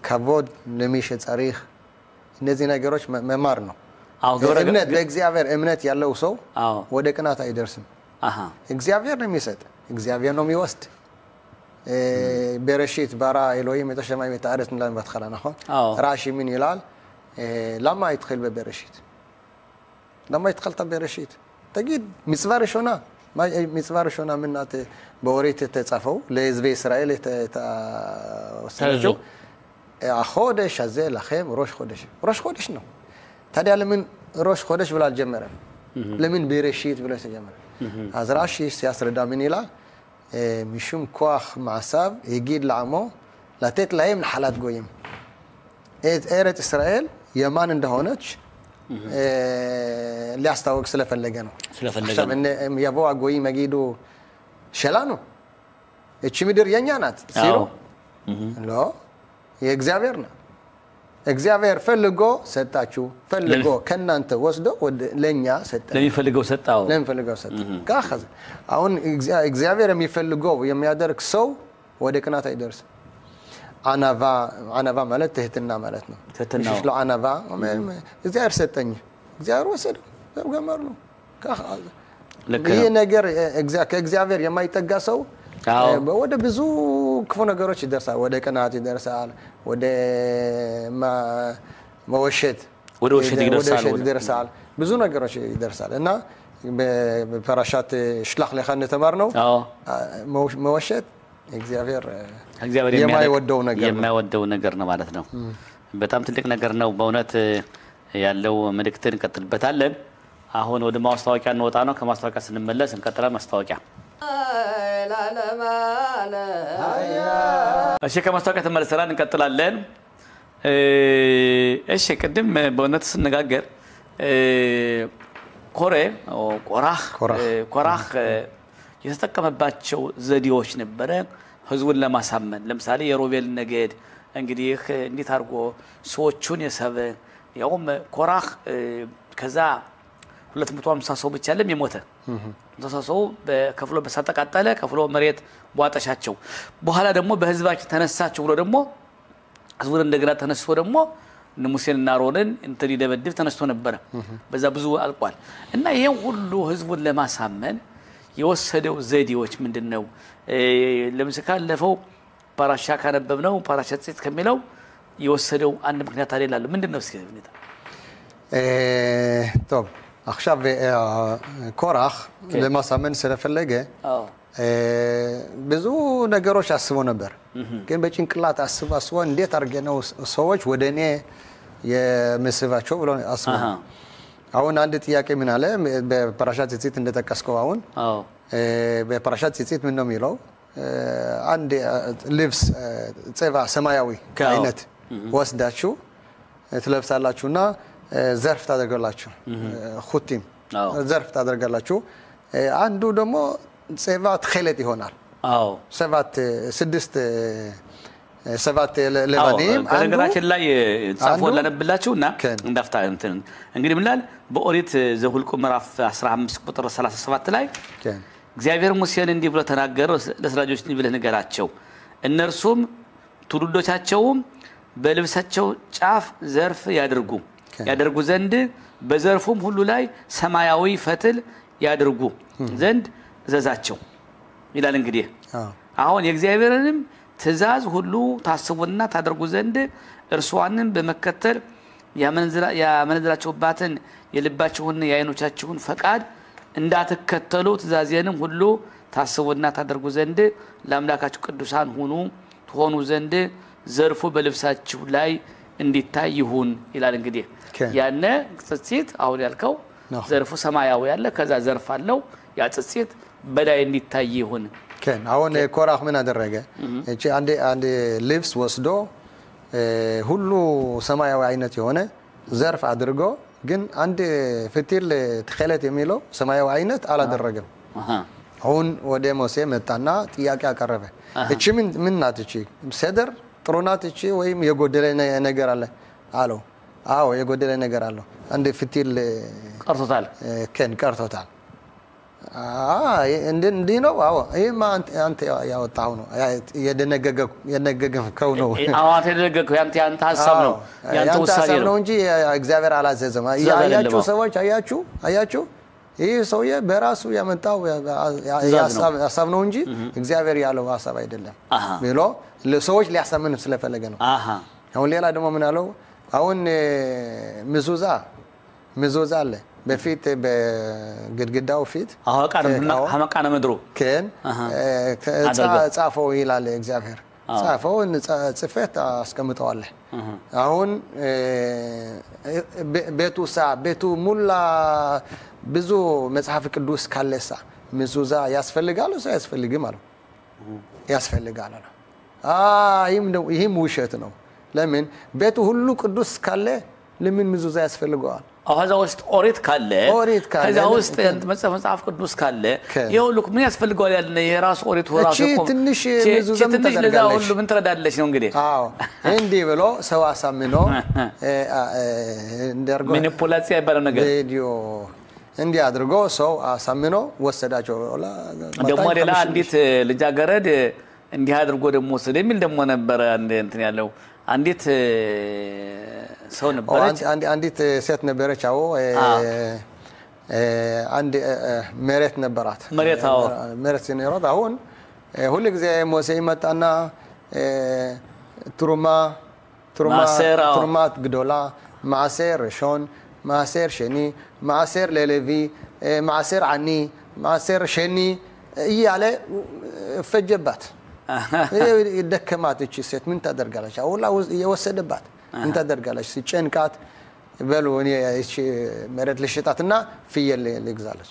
כבוד למי שצריך እነዚህ ነገሮች መማር ነው። እምነት በእግዚአብሔር እምነት ያለው ሰው ወደ ቅናት አይደርስም። እግዚአብሔር ነው የሚሰጥ፣ እግዚአብሔር ነው የሚወስድ። בראשית ברא אלוהים את השמיים ואת הארץ እንላለን בהתחלה, נכון? רש"י ምን ይላል? למה התחיל בבראשית? למה התחלת בראשית? תגיד, מצווה ראשונה. מצווה ראשונה ምናት በኦሪት የተጻፈው ለህዝበ እስራኤል የተወሰነችው החודש הזה לכם ראש חודש. ראש חודש ነው። ታዲያ ለምን ראש חודש ብሎ አልጀመረም? ለምን בראשית ብሎ ተጀመረ? אז רש"י ሲያስረዳ ምን ይላል? משום כוח מעשיו הגיד לעמו לתת להם נחלת גויים. ארץ ישראל የማን እንደሆነች ሊያስታወቅ ስለፈለገ ነው። עכשיו יבואו הגויים יגידו שלנו, እቺ ምድር የኛ ናት ሲሉ לא የእግዚአብሔር ናት። እግዚአብሔር ፈልጎ ሰጣችሁ፣ ፈልጎ ከእናንተ ወስዶ ለእኛ ሰጠ፣ ለሚፈልገው ሰጣው፣ ለሚፈልገው ሰጠ። አሁን እግዚአብሔር የሚፈልገው የሚያደርግ ሰው ወደ ቅናት አይደርስም። አናቫ ማለት ትህትና ማለት ነው። ትህትና አናቫ እግዚአብሔር ሰጠኝ፣ እግዚአብሔር ወሰደው፣ ገመር ነው። ይህ ነገር ከእግዚአብሔር የማይጠጋ ሰው ወደ ብዙ ክፉ ነገሮች ይደርሳል። ወደ ቅናት ይደርሳል፣ ወደ መወሸት ይደርሳል፣ ብዙ ነገሮች ይደርሳል። እና በፐራሻት ሽላክ ለኻ እንደተማርነው መወሸት እግዚአብሔር የማይወደው ነገር ነው ማለት ነው። በጣም ትልቅ ነገር ነው በእውነት ያለው መልእክትን እንቀጥልበታለን። አሁን ወደ ማስታወቂያ እንወጣ ነው። ከማስታወቂያ ስንመለስ እንቀጥላለን። ማስታወቂያ። እሺ፣ ከማስታወቂያ ተመልሰናል፣ እንቀጥላለን። እሺ፣ ቅድም በእውነት ስነጋገር ኮሬ ቆራህ የተጠቀመባቸው ዘዴዎች ነበረ ህዝቡን ለማሳመን። ለምሳሌ የሮቤል ነገድ እንግዲህ እንዴት አድርጎ ሰዎቹን የሰበ፣ ያውም ኮራህ ከዛ 250 ሰው ብቻ ለም የሞተ 50 ሰው ከፍሎ በሳት ተቃጠለ፣ ከፍሎ መሬት ዋጠሻቸው። በኋላ ደግሞ በህዝባችን ተነሳችሁ ብሎ ደግሞ ህዝቡን እንደገና ተነስቶ ደግሞ ሙሴንና አሮንን እንትን ሊደበድብ ተነስቶ ነበረ። በዛ ብዙ አልቋል። እና ይሄን ሁሉ ህዝቡን ለማሳመን የወሰደው ዘዴዎች ምንድነው? ለምሳሌ ካለፈው ፓራሻ ካነበብነው ፓራሻ ציץ ከሚለው የወሰደው አንድ ምክንያት አለ ይላሉ። ምንድነው እስኪ ሁኔታ? טוב, עכשיו ኮራህ ለማሳመን ስለፈለገ ብዙ ነገሮች አስቦ ነበር። ግን በጭንቅላት አስቦ አስቦ እንዴት አድርጌ ነው ሰዎች ወደ እኔ የምስባቸው ብሎ አስቦ አሁን አንድ ጥያቄ ምን አለ በ פרשת ציצית እንደጠቀስከው፣ አሁን በ פרשת ציצית ምን ነው የሚለው? አንድ ልብስ צבע ሰማያዊ አይነት ወስዳችሁ ትለብሳላችሁና ዘርፍ ታደርጋላችሁ፣ חוטים ዘርፍ ታደርጋላችሁ። አንዱ ደግሞ צבע תכלת ይሆናል። ሰባት ስድስት ሰባት לבנים። በነገራችን ላይ ጻፎ ላነብላችሁና እንዳፍታ እንትን እንግዲህ ምን ይላል በኦሪት ዘሁልቁ ምዕራፍ 15 ቁጥር 37 ላይ እግዚአብሔር ሙሴን እንዲህ ብሎ ተናገረው፣ ለእስራኤል ልጆች እንዲህ ብለህ ንገራቸው፣ እነርሱም ትውልዶቻቸውም በልብሳቸው ጫፍ ዘርፍ ያደርጉ ዘንድ በዘርፉም ሁሉ ላይ ሰማያዊ ፈትል ያደርጉ ዘንድ እዘዛቸው ይላል። እንግዲህ አሁን የእግዚአብሔርንም ትእዛዝ ሁሉ ታስቡና ታደርጉ ዘንድ እርሷንም በመከተል ያመነዝራችሁባትን የልባችሁን የዓይኖቻችሁን ፈቃድ እንዳትከተሉ ትእዛዜንም ሁሉ ታስቡና ታደርጉ ዘንድ ለአምላካችሁ ቅዱሳን ሁኑ ትሆኑ ዘንድ ዘርፉ በልብሳችሁ ላይ እንዲታይ ይሁን ይላል። እንግዲህ ያነ ציצית አሁን ያልከው ዘርፉ ሰማያዊ ያለ ከዛ ዘርፍ አለው፣ ያ ציצית በላይ እንዲታይ ይሁን። አሁን ኮራህ ምን አደረገ? እቺ አንድ ልብስ ወስዶ ሁሉ ሰማያዊ አይነት የሆነ ዘርፍ አድርጎ ግን አንድ ፍትል תכלת የሚለው ሰማያዊ አይነት አላደረገም። አሁን ወደ ሙሴ መጣና ጥያቄ አቀረበ። እቺ ምን ናት? እቺ סדר ጥሩ ናት እቺ ወይም የጎደለ ነገር አለ አለው። አዎ የጎደለ ነገር አለው። አንድ ፍትል ቀርቶታል። כן ቀርቶታል። እንዲህ ነው። አዎ ይሄማ አንተ ያወጣኸው ነው፣ የደነገገከው ነው። አዎ አንተ የደነገገከው ያንተ ሀሳብ ነው፣ ያንተ ውሳኔ ነው እንጂ እግዚአብሔር አላዘዘም። አያችሁ ሰዎች፣ አያችሁ አያችሁ፣ ይህ ሰውዬ በራሱ ያመጣው ሀሳብ ነው እንጂ እግዚአብሔር ያለው ሀሳብ አይደለም ብሎ ሰዎች ሊያሳምን ስለፈለገ ነው። አሁን ሌላ ደግሞ ምን አለው? አሁን ምዙዛ አለ በፊት በግድግዳው ፊት ሐመቃነ ምድሩ כן ጻፈው ይላል እግዚአብሔር። ጻፈው ጽፈህ አስቀምጠዋለህ። አሁን ቤቱ ቤቱ ሙላ ብዙ መጽሐፍ ቅዱስ ካለሳ ምዙዛ ያስፈልጋል አያስፈልግም አለው። ያስፈልጋል አለው። ይህም ውሸት ነው። ለምን ቤቱ ሁሉ ቅዱስ ካለ ለምን ምዙዛ ያስፈልገዋል? ከዛ ውስጥ ኦሪት ካለ ከዛ ውስጥ መጽሐፍ ቅዱስ ካለ ይሄ ሁሉ ምን ያስፈልገዋል? ያለ የራሱ ኦሪት ራሱ እኮ ትንሽ መዙዛ ምን ታደርጋለች? ሁሉ ምን ትረዳለች ነው እንግዲህ። አዎ እንዲህ ብሎ ሰው አሳምኖ እንደርጎ ማኒፑላሲያ ይባላል ነገር ቪዲዮ እንዲህ አድርጎ ሰው አሳምኖ ወሰዳቸው። ደግሞ ሌላ አንዲት ልጃገረድ እንዲህ አድርጎ ደግሞ ወሰደ የሚል ደግሞ ነበረ። አንድ እንትን ያለው አንዲት ሰው ነበረች፣ አንዲት ሴት ነበረች። አዎ አንድ መሬት ነበራት። መሬት አዎ መሬት ሲኖራት አሁን ሁሉ ጊዜ ሙሴ ይመጣና תרומה תרומה גדולה מעשר ראשון מעשר שני מעשר ללוי מעשר עני מעשר שני እያለ ፈጀባት። ደከማት እቺ ሴት ምን ታደርጋለች? አሁን እየወሰደባት ምን ታደርጋለች? ሲጨንቃት በሉ እኔ እቺ መሬት ልሽጣትና ፍየል ልግዛለች።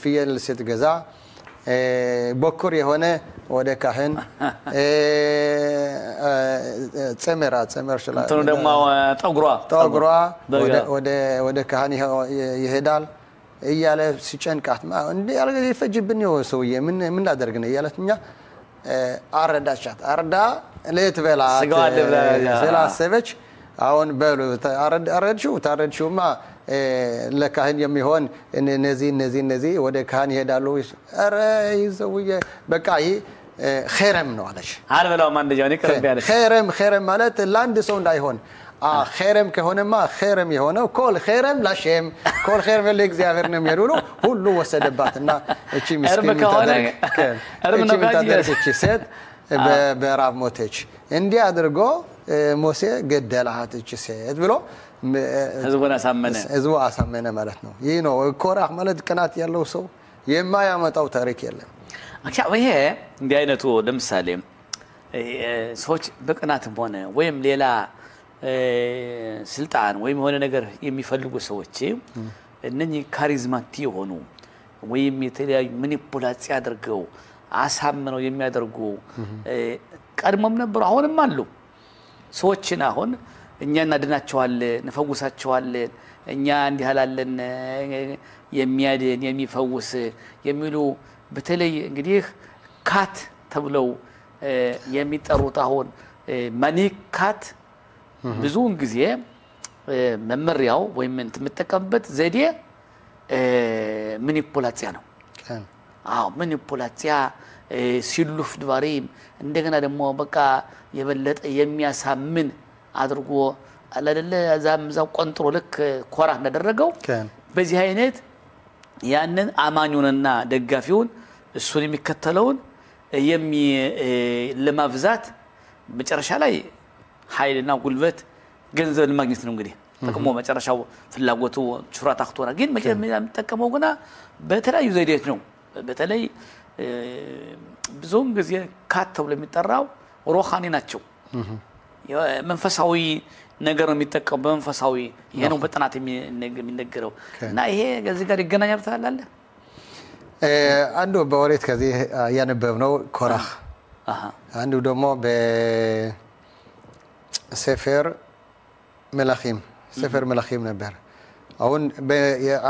ፍየል ስትገዛ በኩር የሆነ ወደ ካህን ጽምራ ጽምር እንትኑ ደግሞ ጠጉሯ ወደ ካህን ይሄዳል እያለ ሲጨንቃት እንዴ ይፈጅብን ሰውዬ ምን ላደርግ ነው እያለት እኛ አረዳቻት። አርዳ ልትበላት ስላሰበች አሁን በሉ አረድሽው ታረድሽውማ ለካህን የሚሆን እነዚህ እነዚህ እነዚህ ወደ ካህን ይሄዳሉ። ኧረ ይህ ሰውዬ በቃ ይህ ኸረም ነው አለች። አልበላውም አንደኛውን ይቅርብ ያለች። חרם חרם ማለት ለአንድ ሰው እንዳይሆን חרם ከሆነማ חרם የሆነው כל חרם להשם כל חרם ለእግዚአብሔር ነው የሚሄዱ ብሎ ሁሉ ወሰደባት እና እቺ ምስኪን ምን ታደርግ እቺ ሴት በራብ ሞተች። እንዲህ አድርጎ ሙሴ ገደላት እቺ ሴት ብሎ ህዝቡን አሳመነ። ህዝቡ አሳመነ ማለት ነው። ይህ ነው ኮራህ ማለት ቅናት ያለው ሰው የማያመጣው ታሪክ የለም። ይሄ እንዲህ አይነቱ ለምሳሌ ሰዎች በቅናትም ሆነ ወይም ሌላ ስልጣን ወይም የሆነ ነገር የሚፈልጉ ሰዎች እነኚህ ካሪዝማቲ የሆኑ ወይም የተለያዩ ማኒፑላሲያ አድርገው አሳምነው የሚያደርጉ ቀድሞም ነበሩ፣ አሁንም አሉ። ሰዎችን አሁን እኛ እናድናቸዋለን፣ እንፈውሳቸዋለን፣ እኛ እንዲህ አላለን የሚያድን የሚፈውስ የሚሉ በተለይ እንግዲህ כת ተብለው የሚጠሩት አሁን מנהיג כת ብዙውን ጊዜ መመሪያው ወይም የምጠቀምበት ዘዴ ማኒፑላሲያ ነው። አዎ ማኒፑላሲያ סילוף דברים እንደገና ደግሞ በቃ የበለጠ የሚያሳምን አድርጎ አላደለ እዛም እዛው ቆንጥሮ ልክ ኮራ እንዳደረገው በዚህ አይነት ያንን አማኙንና ደጋፊውን እሱን የሚከተለውን ለማብዛት መጨረሻ ላይ ኃይልና ጉልበት ገንዘብ ለማግኘት ነው እንግዲህ ጥቅሙ መጨረሻው ፍላጎቱ ሹራት አክቶና ግን መጀመሪያ የሚጠቀመው ግና በተለያዩ ዘዴዎች ነው። በተለይ ብዙውን ጊዜ כת ተብሎ የሚጠራው רוחני ናቸው። መንፈሳዊ ነገር ነው የሚጠቀሙ በመንፈሳዊ ይሄ ነው በጥናት የሚነገረው እና ይሄ ከዚህ ጋር ይገናኛል ትላለህ? አንዱ በኦሪት ከዚህ ያነበብነው ኮራህ፣ አንዱ ደግሞ በሰፈር መላኺም ሰፈር መላኺም ነበር። አሁን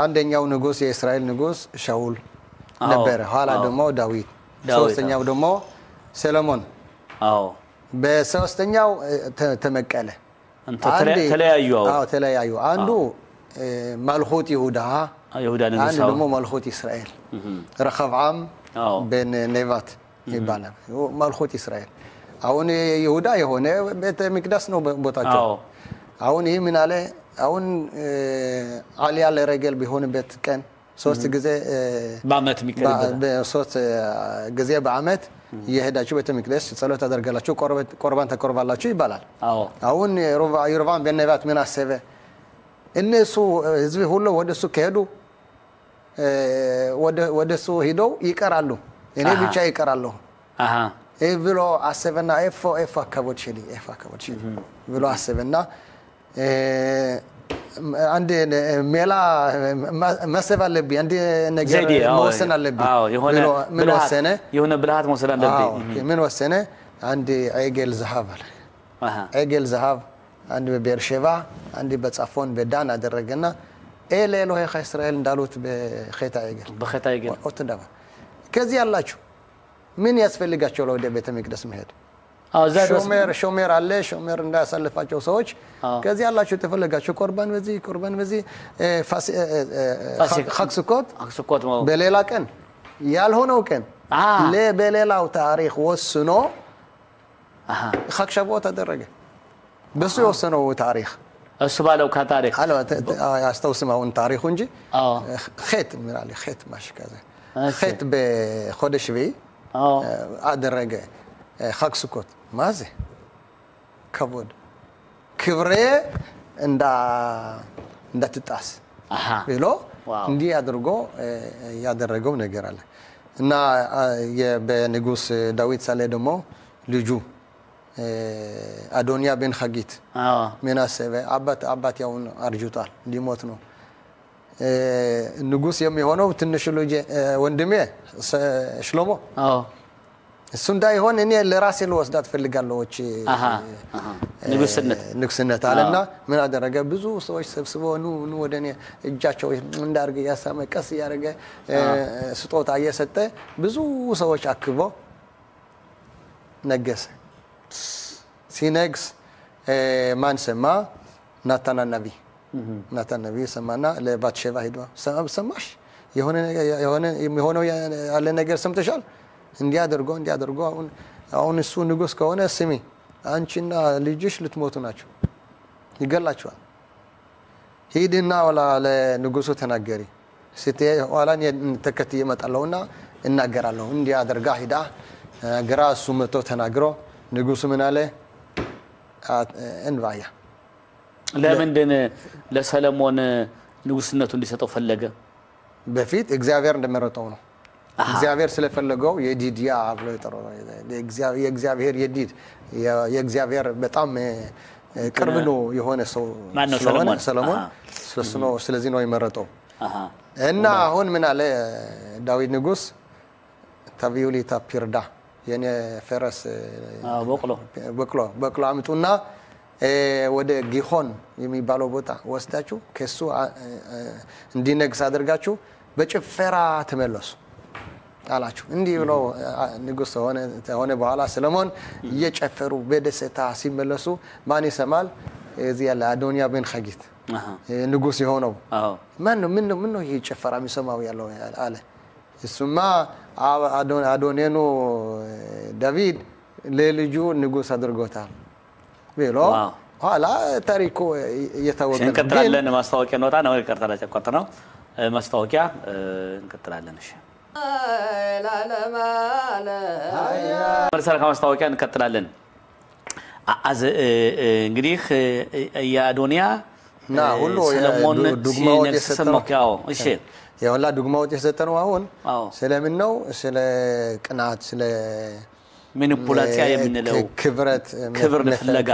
አንደኛው ንጉስ የእስራኤል ንጉስ ሻውል ነበረ። ኋላ ደግሞ ዳዊት፣ ሶስተኛው ደግሞ ሰሎሞን። በሶስተኛው ተመቀለ፣ ተለያዩ። አዎ ተለያዩ። አንዱ מלכות ይሁዳ፣ አንዱ ደግሞ מלכות እስራኤል። ረኸብዓም בן נבט ይባላል። מלכות እስራኤል። አሁን ይሁዳ የሆነ ቤተ መቅደስ ነው ቦታቸው። አሁን ይህ ምን አለ? አሁን עלייה לרגל ቢሆንበት ቀን ሶስት ጊዜ በዓመት የሚካሄድበት ሶስት ጊዜ በዓመት እየሄዳችሁ ቤተ መቅደስ ጸሎት ታደርጋላችሁ፣ ቁርባን ተቆርባላችሁ ይባላል። አሁን ይሮብዓም ቤን ነባት ምን አሰበ? እነሱ ህዝብ ሁሉ ወደ እሱ ከሄዱ ወደ እሱ ሂደው ይቀራሉ፣ እኔ ብቻ ይቀራለሁ ብሎ አሰበና איפה איפה הכבוד שלי איפה הכבוד שלי ብሎ አሰበና አንድ ሜላ ማሰብ አለብኝ፣ አንድ ነገር መወሰን አለብኝ። ምን ወሰነ? የሆነ ብልሃት መውሰድ አለብኝ። ምን ወሰነ? አንድ עגל זהב አለ። עגל זהב አንድ በቤርሼባ፣ አንድ በጻፎን በዳን አደረገና אלה אלוהיך ישראל እንዳሉት በ חטא העגל በ חטא העגל אותו דבר። ከዚህ ያላችሁ ምን ያስፈልጋቸው ወደ ቤተ መቅደስ መሄድ? שומר שומר አለ፣ שומר እንዳያሳልፋቸው ሰዎች። ከዚህ ያላችሁ የተፈለጋችሁ קרבן በዚህ קרבן በዚህ חג סוכות በሌላ ቀን ያልሆነው ቀን በሌላው ታሪክ ወስኖ חג שבועות አደረገ። በሱ የወሰነው ታሪክ እሱ ባለው ከታሪክ አስታውስም አሁን ታሪኩ እንጂ חטא ምናለ חטא משהו כזה חטא בחודש שביעי አደረገ חג סוכות። מה זה? כבוד ክብሬ እንዳትጣስ ብሎ እንዲህ አድርጎ ያደረገው ነገር አለ። እና በንጉስ ዳዊት ሳለ ደግሞ ልጁ አዶንያ ቤን ሀጊት ምን አሰበ? አባት ያውን አርጅቷል፣ ሊሞት ነው። ንጉስ የሚሆነው ትንሹ ልጅ ወንድሜ ሽሎሞ እሱ እንዳይሆን እኔ ለራሴ ልወስዳት ፈልጋለሁ ንግስነት አለና ምን አደረገ? ብዙ ሰዎች ሰብስቦ ኑ ኑ ወደ እኔ እጃቸው እንዳርገ እያሳመ ቀስ እያደረገ ስጦታ እየሰጠ ብዙ ሰዎች አክቦ ነገሰ። ሲነግስ ማን ሰማ? ናታን ነቢይ። ናታን ነቢይ ሰማና ለባትሼባ ሂዶ ሰማሽ? የሆነው ያለ ነገር ሰምተሻል? እንዲህ አድርጎ እንዲህ አድርጎ አሁን እሱ ንጉስ ከሆነ ስሚ፣ አንቺና ልጅሽ ልትሞቱ ናቸው፣ ይገላችኋል። ሂድና ኋላ ለንጉሱ ተናገሪ፣ ስትሄድ ኋላ ተከትዬ እመጣለሁና እናገራለሁ። እንዲህ አድርጋ ሂዳ ግራ እሱ መጥቶ ተናግሮ ንጉሱ ምን አለ? እንባያ ለምንድን ለሰለሞን ንጉስነቱ እንዲሰጠው ፈለገ? በፊት እግዚአብሔር እንደመረጠው ነው። እግዚአብሔር ስለፈለገው የዲድያ ብሎ የጠራው የእግዚአብሔር የዲድ የእግዚአብሔር በጣም ቅርብ ነው የሆነ ሰው ስለሆነ ሰለሞን ስለዚህ ነው የመረጠው። እና አሁን ምን አለ ዳዊት ንጉስ? תביאו לי את הפרדה የኔ ፈረስ በቅሎ አምጡና ወደ ጊሆን የሚባለው ቦታ ወስዳችሁ ከሱ እንዲነግስ አድርጋችሁ በጭፈራ ተመለሱ አላችሁ። እንዲህ ብሎ ንጉስ ሆነ በኋላ ሰለሞን እየጨፈሩ በደስታ ሲመለሱ ማን ይሰማል? እዚህ ያለ አዶንያ ቤን ሀጊት ንጉስ የሆነው ማን ነው? ምን ነው ይሄ ጭፈራ የሚሰማው ያለው አለ። እሱማ አዶኔኑ ዳዊት ለልጁ ንጉስ አድርጎታል ብሎ ኋላ ታሪኩ እየታወቀ ነው። እንቀጥላለን። ማስታወቂያ እንወጣ ነው። ይቅርታ ላጨቋጥ ነው። ማስታወቂያ እንቀጥላለን። እሺ መልሰን ከማስታወቂያ እንቀጥላለን። እንግዲህ የአዶንያ እና ሁሉ ሰለሞን ዱግማዎች ሲነግስ የሰጠነው ሰማሁ። እሺ የሁላ ዱግማዎች የሰጠነው አሁን ስለምን ነው? ስለ ቅናት፣ ስለ ማኒፑላሲያ የምንለው ክብረት ክብር ፍለጋ፣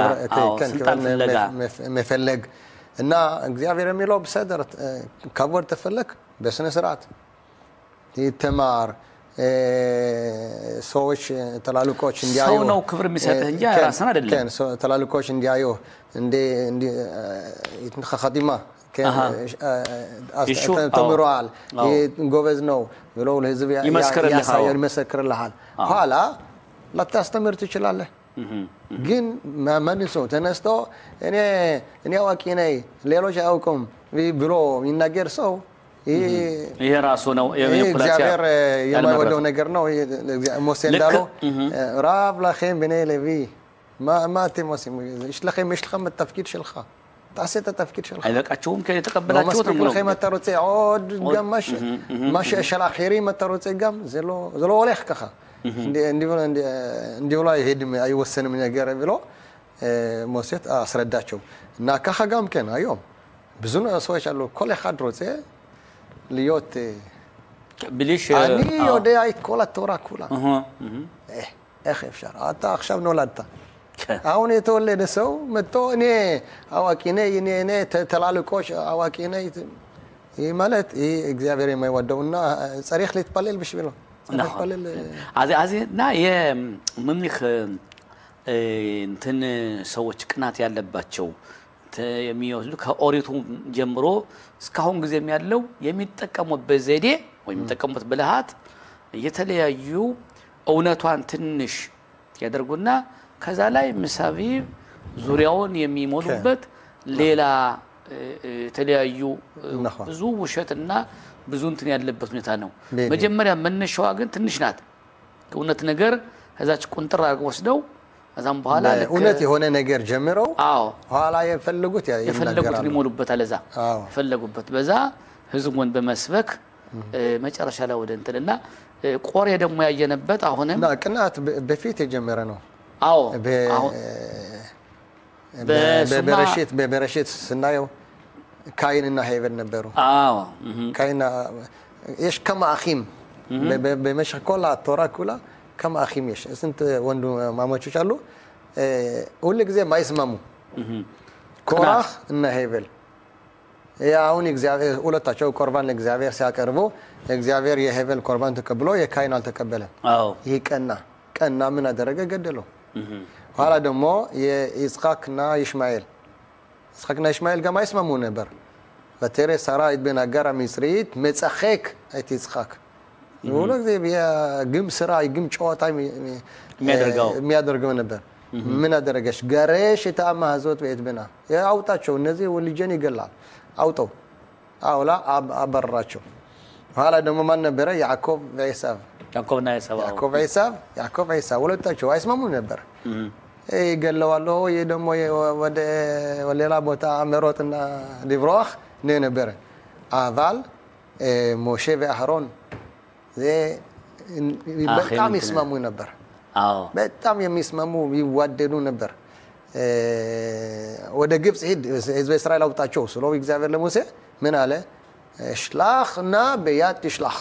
ስልጣን ፍለጋ መፈለግ እና እግዚአብሔር የሚለው ብሰደር ከቦር ተፈለግ በስነ ስርዓት ተማር፣ ሰዎች ትላልቆች እንዲያዩ ሰው ነው ክብር የሚሰጥህ እንጂ ራስን አይደለም። ትላልቆች እንዲያዩ እንደ חתימה ተምሯል፣ ጎበዝ ነው ብሎ ለህዝብ ይመሰክርልሃል። ኋላ ላታስተምር ትችላለህ። ግን ማን ሰው ተነስቶ እኔ አዋቂ ነኝ ሌሎች አያውቁም ብሎ የሚናገር ሰው ይሄ ራሱ ነው እግዚአብሔር የማይወደው ነገር ነው። ሙሴ እንዳለው רב לכם בני לוי מה אתם עושים? יש לכם יש לכם התפקיד שלך, תעשה את התפקיד שלך. አይበቃችሁም ከተቀበላችሁት? לא מספיק לכם אתה רוצה עוד גם מה של האחרים אתה רוצה גם? זה לא הולך ככה. እንዲሁ ላይ አይሄድም አይወሰንም ነገር ብሎ ሙሴ አስረዳቸው። እና ככה גם כן היום ብዙ ሰዎች አሉ כל אחד רוצה להיות ብልሽ אני יודע את כל התורה כולה. איך אפשר? אתה עכשיו נולדת. አሁን የተወለደ ሰው መጥቶ እኔ አዋቂ ነኝ እኔ ትላልቆች አዋቂ ነኝ ይህ ማለት ይህ እግዚአብሔር የማይወደውና צריך להתפלל בשבילו. אז እና የምኒህ እንትን ሰዎች ቅናት ያለባቸው የሚወስዱ ከኦሪቱ ጀምሮ እስካሁን ጊዜም ያለው የሚጠቀሙበት ዘዴ ወይም የሚጠቀሙበት ብልሃት የተለያዩ እውነቷን ትንሽ ያደርጉና ከዛ ላይ ምሳቢብ ዙሪያውን የሚሞሉበት ሌላ የተለያዩ ብዙ ውሸትና ብዙ እንትን ያለበት ሁኔታ ነው። መጀመሪያ መነሻዋ ግን ትንሽ ናት። እውነት ነገር ከዛች ቁንጥር አድርገው ወስደው ከዛም በኋላ እውነት የሆነ ነገር ጀምረው ኋላ የፈለጉት የፈለጉትን ይሞሉበታል። እዛ የፈለጉበት በዛ ህዝቡን በመስበክ መጨረሻ ላይ ወደ እንትንና ቆሬ ደግሞ ያየነበት አሁንም ቅናት በፊት የጀመረ ነው። አዎ በበረሽት ስናየው ካይንና ሄቨል ነበሩ። አዎ ካይንና יש כמה אחים במשך כל התורה כולה כמה אחים יש ስንት ወንድማማቾች አሉ ሁል ጊዜ ማይስማሙ ኮራህ እና ሄቨል። አሁን እግዚአብሔር ሁለታቸው ቁርባን ለእግዚአብሔር ሲያቀርቡ እግዚአብሔር የሄቨል ቁርባን ተቀብሎ የካይን አልተቀበለም። ይህ ቀና ቀና ምን አደረገ? ገደለው። ኋላ ደግሞ የይስሐቅና ይሽማኤል ይስሐቅና ይሽማኤል ጋር ማይስማሙ ነበር። ותרא שרה את בן הגר המצרית מצחק את יצחק። ሁሉ ጊዜ የግም ስራ የግም ጨዋታ የሚያደርገው ነበር። ምን አደረገች? ገረሽ את האמה הזאת ואת בנה አውጣቸው፣ እነዚህ ልጄን ይገላል አውጠው አውላ አበረራቸው። ኋላ ደግሞ ማን ነበረ? ያዕቆብ ወዔሳብ ያዕቆብና ኤሳው ያዕቆብ ዔሳብ ያዕቆብ ዔሳብ ሁለታቸው አይስማሙም ነበር። ይገለዋለሁ ይህ ደግሞ ወደ ሌላ ቦታ መሮጥና לברוח ነው የነበረ። אבל משה ואהרון በጣም ይስማሙ ነበር። በጣም የሚስማሙ ይዋደዱ ነበር። ወደ ግብፅ ሂድ ህዝበ እስራኤል አውጣቸው ስለው እግዚአብሔር ለሙሴ ምን አለ? שלח נא ביד תשלח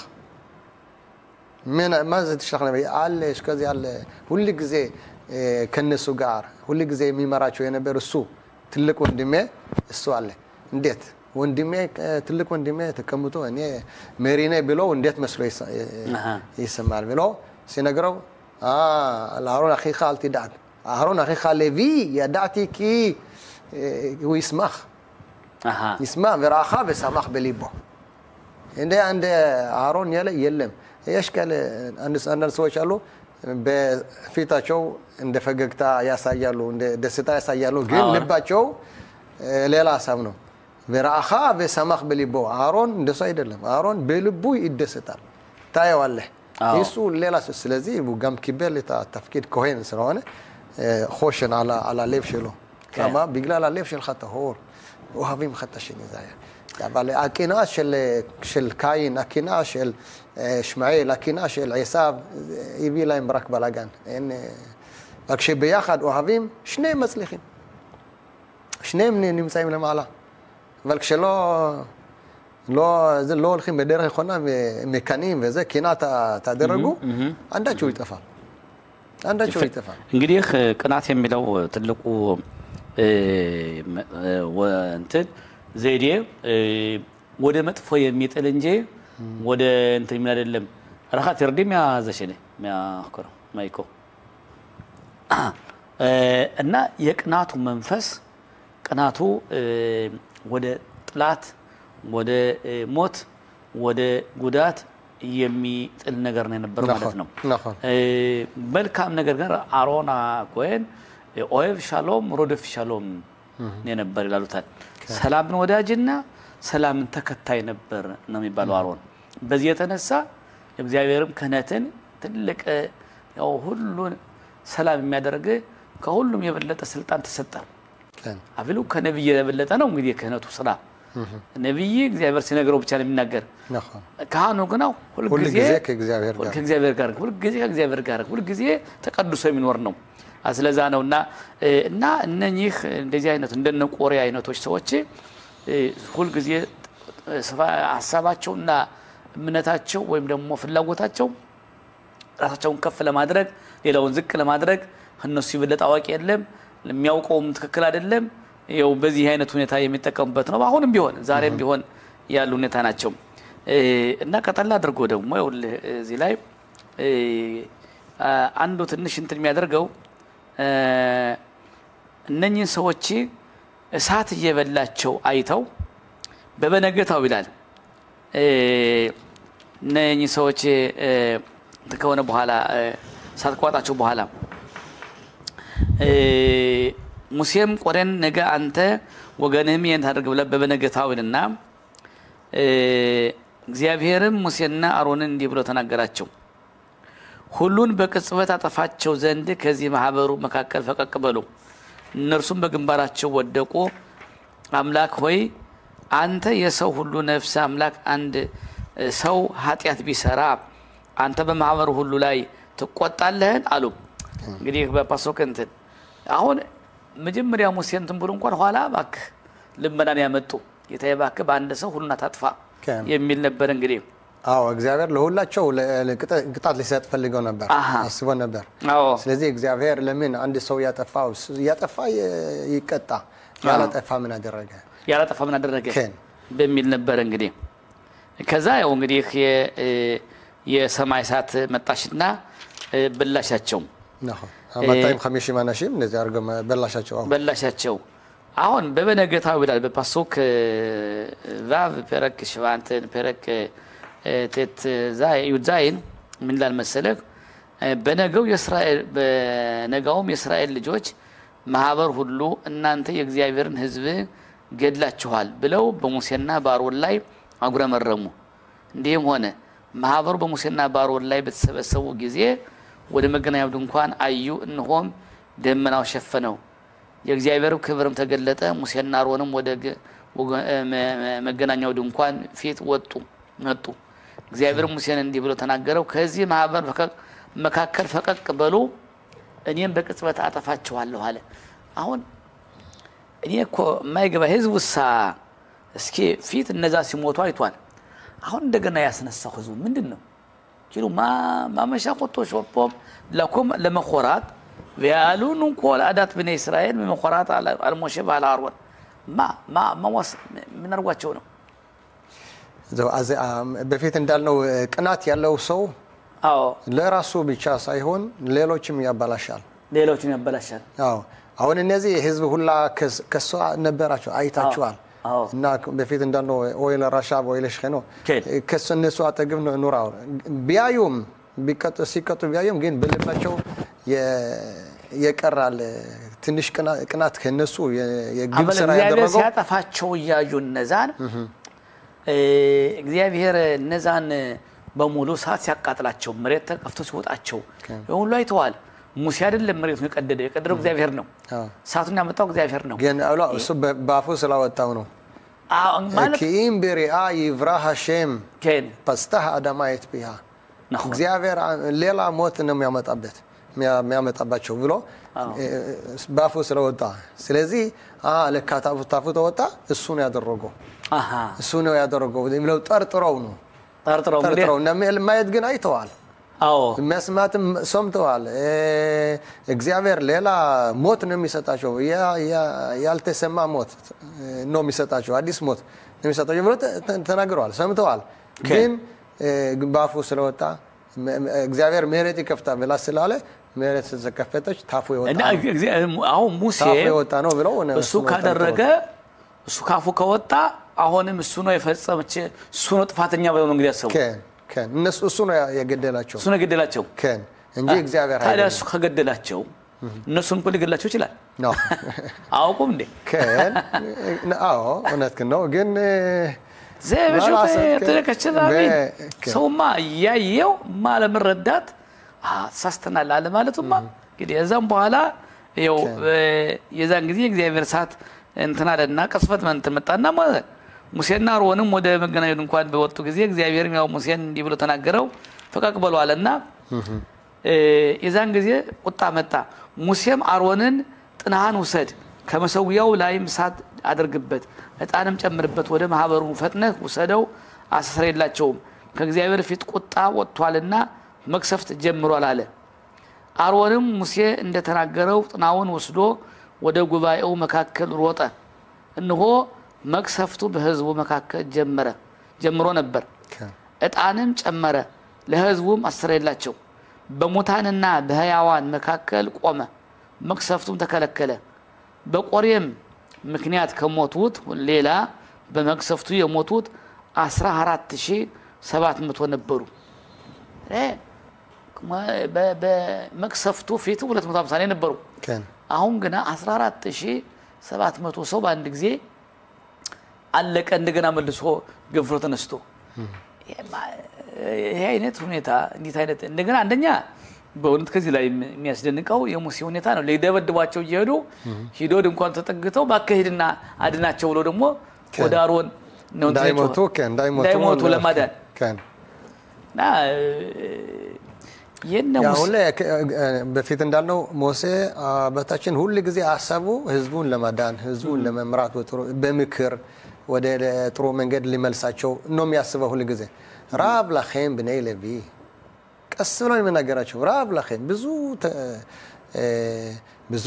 ምን ማዘ תשלח נא አለ እስከዚህ አለ ሁል ጊዜ ከነሱ ጋር ሁል ጊዜ የሚመራቸው የነበር እሱ ትልቅ ወንድሜ እሱ አለ። እንዴት ወንድሜ ትልቅ ወንድሜ ተቀምጦ እኔ መሪ ነኝ ብሎ እንዴት መስሎ ይሰማል ብሎ ሲነግረው לאהרון אחיך אל תדאג אהרון אחיך לוי ידעתי כי הוא ישמח ይስማ ורעך ושמח בליבו እንደ አንድ አሮን ያለ የለም። יש כאלה አንዳንድ ሰዎች አሉ በፊታቸው እንደ ፈገግታ ያሳያሉ፣ እንደ ደስታ ያሳያሉ፣ ግን ልባቸው ሌላ ሀሳብ ነው። ורעך ושמח בליבו አሮን እንደሱ አይደለም። አሮን በልቡ ይደሰታል፣ ታየዋለህ። እሱ ሌላ ስለዚህ הוא גם קיבל את התפקיד כהן ስለሆነ חושן על הלב שלו. למה? בגלל הלב שלך טהור, אוהבים אחד את השני זה היה. אבל הקנאה של קין, הקנאה של שמעאל, הקנאה של עשיו, הביא להם רק בלאגן. רק שביחד אוהבים, שניהם מצליחים. שניהם נמצאים למעלה. אבל כשלא לא, לא הולכים בדרך נכונה, מקנאים וזה, קנאה תדרגו, አንዳቸው ይጠፋል። አንዳቸው ይጠፋል። እንግዲህ ቅናት የሚለው ትልቁ እንትን ዘይዴ ወደ መጥፎ የሚጥል እንጂ ወደ እንትን የሚል አይደለም። ረኻት ይርዲ ሚያዘሽነ ሚያኮረ ማይኮ እና የቅናቱ መንፈስ ቅናቱ ወደ ጥላት፣ ወደ ሞት፣ ወደ ጉዳት የሚጥል ነገር ነው የነበረው ማለት ነው። መልካም ነገር ግን አሮን ኮሄን אוהב שלום רודף שלום የነበር ይላሉታል። ሰላምን ወዳጅና ሰላምን ተከታይ ነበር ነው የሚባለው አሮን። በዚህ የተነሳ እግዚአብሔርም ክህነትን ትልቅ ያው ሁሉን ሰላም የሚያደርግ ከሁሉም የበለጠ ስልጣን ተሰጠ። አፊሉ ከነብይ የበለጠ ነው እንግዲህ የክህነቱ ስራ። ነብይ እግዚአብሔር ሲነግረው ብቻ ነው የሚናገር። ካህኑ ግን ሁልጊዜ ከእግዚአብሔር ጋር ሁልጊዜ ከእግዚአብሔር ጋር ሁልጊዜ ተቀድሶ የሚኖር ነው። ስለዛ ነውና እና እነኚህ እንደዚህ አይነት እንደነ ቆሬ አይነቶች ሰዎች ሁልጊዜ ሀሳባቸውና እምነታቸው ወይም ደግሞ ፍላጎታቸው ራሳቸውን ከፍ ለማድረግ ሌላውን ዝቅ ለማድረግ እነሱ ይበለጥ አዋቂ የለም፣ የሚያውቀውም ትክክል አይደለም። ይኸው በዚህ አይነት ሁኔታ የሚጠቀሙበት ነው። አሁንም ቢሆን ዛሬም ቢሆን ያሉ ሁኔታ ናቸው። እና ቀጠል አድርጎ ደግሞ ይኸውልህ እዚህ ላይ አንዱ ትንሽ እንትን የሚያደርገው እነኚህን ሰዎች እሳት እየበላቸው አይተው በበነገታው ይላል እነኚህ ሰዎች ከሆነ በኋላ እሳት ከዋጣቸው በኋላ ሙሴም ቆሬን ነገ አንተ ወገንህም ይህን ታደርግ ብለህ በበነገታው ይልና እግዚአብሔርም ሙሴና አሮንን እንዲህ ብሎ ተናገራቸው። ሁሉን በቅጽበት አጠፋቸው ዘንድ ከዚህ ማህበሩ መካከል ፈቀቅ በሉ። እነርሱም በግንባራቸው ወደቁ። አምላክ ሆይ አንተ የሰው ሁሉ ነፍስ አምላክ፣ አንድ ሰው ኃጢአት ቢሰራ አንተ በማህበሩ ሁሉ ላይ ትቆጣለህን? አሉ። እንግዲህ በፓሶክ እንትን አሁን መጀመሪያ ሙሴ እንትን ብሎ እንኳን ኋላ እባክህ ልመናን ያመጡ ጌታዬ እባክህ በአንድ ሰው ሁሉን አታጥፋ የሚል ነበር። እንግዲህ አዎ እግዚአብሔር ለሁላቸው ቅጣት ሊሰጥ ፈልገው ነበር፣ አስቦ ነበር። ስለዚህ እግዚአብሔር ለምን አንድ ሰው ያጠፋው ያጠፋ ይቀጣ፣ ያላጠፋ ምን አደረገ ያላጠፋ ምን አደረገ በሚል ነበር። እንግዲህ ከዛ ያው እንግዲህ የሰማይ እሳት መጣሽና በላሻቸው። 250 אנשים እንደዚህ አድርገው በላሻቸው በላሻቸው። አሁን በበነገታው ይላል በ פסוק ו' פרק שבע פרק ט' י"ז ምን ይላል መሰለህ? በነገው የእስራኤል በነጋውም የእስራኤል ልጆች ማህበር ሁሉ እናንተ የእግዚአብሔርን ሕዝብ ገድላችኋል ብለው በሙሴና በአሮን ላይ አጉረመረሙ። እንዲህም ሆነ ማህበሩ በሙሴና በአሮን ላይ በተሰበሰቡ ጊዜ ወደ መገናኛው ድንኳን አዩ፣ እነሆም ደመናው ሸፈነው፣ የእግዚአብሔር ክብርም ተገለጠ። ሙሴና አሮንም ወደ መገናኛው ድንኳን ፊት ወጡ መጡ። እግዚአብሔር ሙሴን እንዲህ ብሎ ተናገረው፣ ከዚህ ማህበር መካከል ፈቀቅ በሉ፣ እኔም በቅጽበት አጠፋችኋለሁ አለ። አሁን እኔ እኮ የማይገባ ህዝቡሳ እስኪ ፊት እነዛ ሲሞቱ አይቷል። አሁን እንደገና ያስነሳው ህዝቡ ምንድን ነው? כאילו מה משך אותו שוב פעם לקום למחרת ויעלונו כל עדת בני ישראל ממחרת על משה ועל אהרון מה מה מה ምን አድርጓቸው ነው? በፊት እንዳልነው ቅናት ያለው ሰው አዎ ለራሱ ብቻ ሳይሆን ሌሎችም ያበላሻል። ሌሎችም ያበላሻል። አዎ አሁን እነዚህ ህዝብ ሁላ ከሷ ነበራቸው አይታችኋል። እና በፊት እንዳልነው ወይ ለራሻ ወይ ለሽኸኖ ከሱ እነሱ አጠገብ ኑራው ቢያዩም ቢቀጡ ሲቀጡ ቢያዩም ግን በልባቸው የቀራል ትንሽ ቅናት ከነሱ የግብ ስራ ያደረገው ሲያጠፋቸው እያዩ እነዛን እግዚአብሔር እነዛን በሙሉ ሰዓት ሲያቃጥላቸው መሬት ተከፍቶ ሲወጣቸው ሁሉ አይተዋል። ሙሴ አይደለም መሬቱን የቀደደው፣ የቀደደው እግዚአብሔር ነው። እሳቱን ያመጣው እግዚአብሔር ነው። ግን እሱ በአፉ ስላወጣው ነው። כי אם בריאה יברא השם פשתה האדמה את פיה እግዚአብሔር ሌላ ሞት ነው የሚያመጣበት የሚያመጣባቸው ብሎ ባፉ ስለወጣ፣ ስለዚህ ለካ ታፉ ተወጣ እሱ ነው ያደረገው እሱ ነው ያደረገው ብለው ጠርጥረው ነው ጠርጥረው ማየት ግን አይተዋል። መስማትም ሰምተዋል። እግዚአብሔር ሌላ ሞት ነው የሚሰጣቸው፣ ያልተሰማ ሞት ነው የሚሰጣቸው፣ አዲስ ሞት ነው የሚሰጣቸው ብሎ ተናግረዋል፣ ሰምተዋል። ግን ባፉ ስለወጣ እግዚአብሔር ምህረት ይከፍታል ብላ ስላለ ምህረት ስለተከፈተች ታፉ የወጣ አሁን ሙሴ ታፉ የወጣ ነው ብለው እሱ ካደረገ እሱ ካፉ ከወጣ አሁንም እሱ ነው የፈጸመች እሱ ነው ጥፋተኛ ብለው ነው እንግዲህ ያሰቡ። እነሱ እሱ ነው የገደላቸው እሱ ነው የገደላቸው እንጂ እግዚአብሔር ታዲያ እሱ ከገደላቸው እነሱን እኮ ሊገድላቸው ይችላል። አያውቁም እንዴ? አዎ እውነት ነው። ግን ሰውማ እያየው ማለመረዳት ተሳስተናል አለ ማለቱማ እንግዲህ እዛም በኋላ ይኸው የዛን ጊዜ እግዚአብሔር እሳት እንትን አለና ቅስፈት እንትን መጣና ሙሴና አሮንም ወደ መገናኛው ድንኳን በወጡ ጊዜ እግዚአብሔርም ያው ሙሴን እንዲህ ብሎ ተናገረው፣ ፈቀቅ በሉ አለና የዛን ጊዜ ቁጣ መጣ። ሙሴም አሮንን ጥናህን ውሰድ፣ ከመሰዊያው ላይም እሳት አድርግበት፣ ዕጣንም ጨምርበት፣ ወደ ማህበሩ ፈጥነህ ውሰደው፣ አስተስርይላቸውም፣ ከእግዚአብሔር ፊት ቁጣ ወጥቷልና መቅሰፍት ጀምሯል አለ። አሮንም ሙሴ እንደተናገረው ጥናውን ወስዶ ወደ ጉባኤው መካከል ሮጠ። እነሆ መቅሰፍቱ በህዝቡ መካከል ጀምሮ ነበር። ዕጣንም ጨመረ፣ ለህዝቡም አስተሰረየላቸው። በሙታንና በሕያዋን መካከል ቆመ። መቅሰፍቱም ተከለከለ። በቆሬም ምክንያት ከሞቱት ሌላ በመቅሰፍቱ የሞቱት 14,700 ነበሩ። በመቅሰፍቱ ፊት 250 ነበሩ። አሁን ግና 14,700 ሰው በአንድ ጊዜ አለቀ። እንደገና መልሶ ገንፍሎ ተነስቶ ይሄ አይነት ሁኔታ እንዴት አይነት እንደገና አንደኛ በእውነት ከዚህ ላይ የሚያስደንቀው የሙሴ ሁኔታ ነው። ሊደበድቧቸው እየሄዱ ሂዶ ድንኳን ተጠግተው ባከሄድና አድናቸው ብሎ ደግሞ ወደ አሮን ነው እንዳይሞቱ ለማዳን እና በፊት እንዳልነው ሙሴ አባታችን ሁል ጊዜ ሀሳቡ ህዝቡን ለማዳን ህዝቡን ለመምራት በምክር ወደ ጥሩ መንገድ ሊመልሳቸው ነው የሚያስበው ሁል ጊዜ። ራብ ላኸም ብነይ ለዊ ቀስ ብሎ ነው የሚናገራቸው። ራብ ላኸም ብዙ ብዙ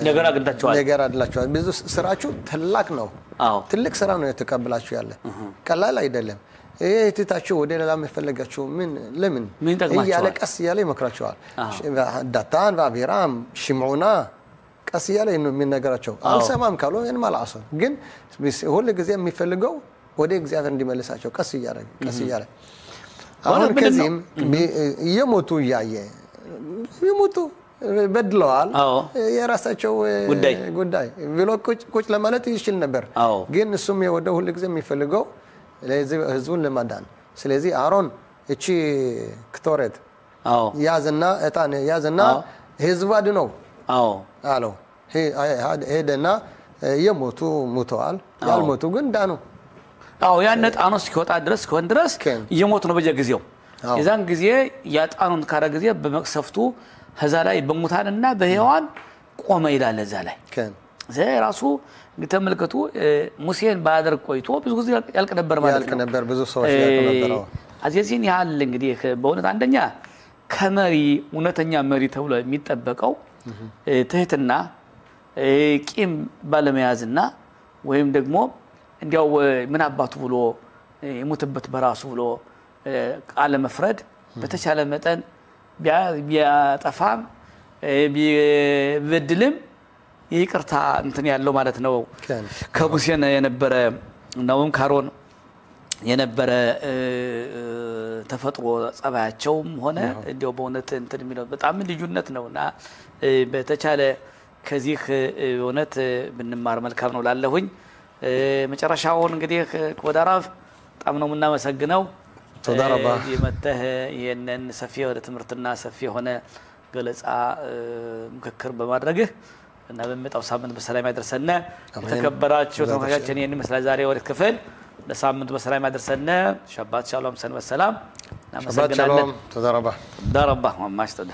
ነገር አግኝታችኋል፣ ነገር አድላችኋል። ብዙ ስራችሁ ትላቅ ነው፣ ትልቅ ስራ ነው የተቀበላችሁ ያለ ቀላል አይደለም። ይሄ ትታችሁ ወደ ሌላ መፈለጋችሁ ምን ለምን እያለ ቀስ እያለ ይመክራቸዋል። ዳታን ወአቢራም ሽምዑና ቀስ እያለ ነው የሚነገራቸው። አልሰማም ካሉ ምንም አልዓሶ ግን ሁል ጊዜ የሚፈልገው ወደ እግዚአብሔር እንዲመልሳቸው ቀስ እያለ ቀስ እያለ አሁን ከዚህም እየሞቱ እያየ ይሞቱ በድለዋል፣ የራሳቸው ጉዳይ ብሎ ቁጭ ለማለት ይችል ነበር። ግን እሱም የወደው ሁል ጊዜ የሚፈልገው ህዝቡን ለማዳን። ስለዚህ አሮን እቺ ክቶሬት ያዝና እጣን ያዝና ህዝቡ አድነው አለው። ሄደና የሞቱ ሙተዋል፣ ያልሞቱ ግን ዳኑ። አዎ ያን ዕጣኑ እስኪወጣ ድረስ እስኪሆን ድረስ እየሞቱ ነው በየጊዜው። የዛን ጊዜ ያጣኑን ካረ ጊዜ በመቅሰፍቱ ከዛ ላይ በሙታንና በሕያዋን ቆመ ይላል። እዛ ላይ ራሱ ተመልከቱ። ሙሴን ባያደርግ ቆይቶ ብዙ ጊዜ ያልቅ ነበር ማለት ነው። ያልቅ ነበር፣ ብዙ ሰዎች ያልቅ ነበር። አዚዚን ያህል እንግዲህ በእውነት አንደኛ ከመሪ እውነተኛ መሪ ተብሎ የሚጠበቀው ትህትና፣ ቂም ባለመያዝና ወይም ደግሞ እንዲያው ምን አባቱ ብሎ የሞተበት በራሱ ብሎ ቃለ መፍረድ በተቻለ መጠን ቢያጠፋም ቢበድልም ይቅርታ እንትን ያለው ማለት ነው። ከሙሴ የነበረ ነውም ካሮን የነበረ ተፈጥሮ ጸባያቸውም ሆነ እንዲያው በእውነት እንትን የሚለው በጣም ልዩነት ነውና በተቻለ ከዚህ እውነት ብንማር መልካም ነው ላለሁኝ። መጨረሻውን እንግዲህ ወደ አራፍ በጣም ነው የምናመሰግነው። መተህ ይሄንን ሰፊ የሆነ ትምህርትና ሰፊ የሆነ ገለጻ ምክክር በማድረግህ እና በሚመጣው ሳምንት በሰላም ያደርሰን። የተከበራችሁ ተመልካቾቻችን ይሄን ይመስላል ዛሬ ወደ ክፍል ለሳምንቱ በሰላም ያደርሰን። ሸባት ሻሎም ሰንበት ሰላም። እናመሰግናለን። ሻሎም ተዳረባ ተዳረባ ማማሽ ተዳ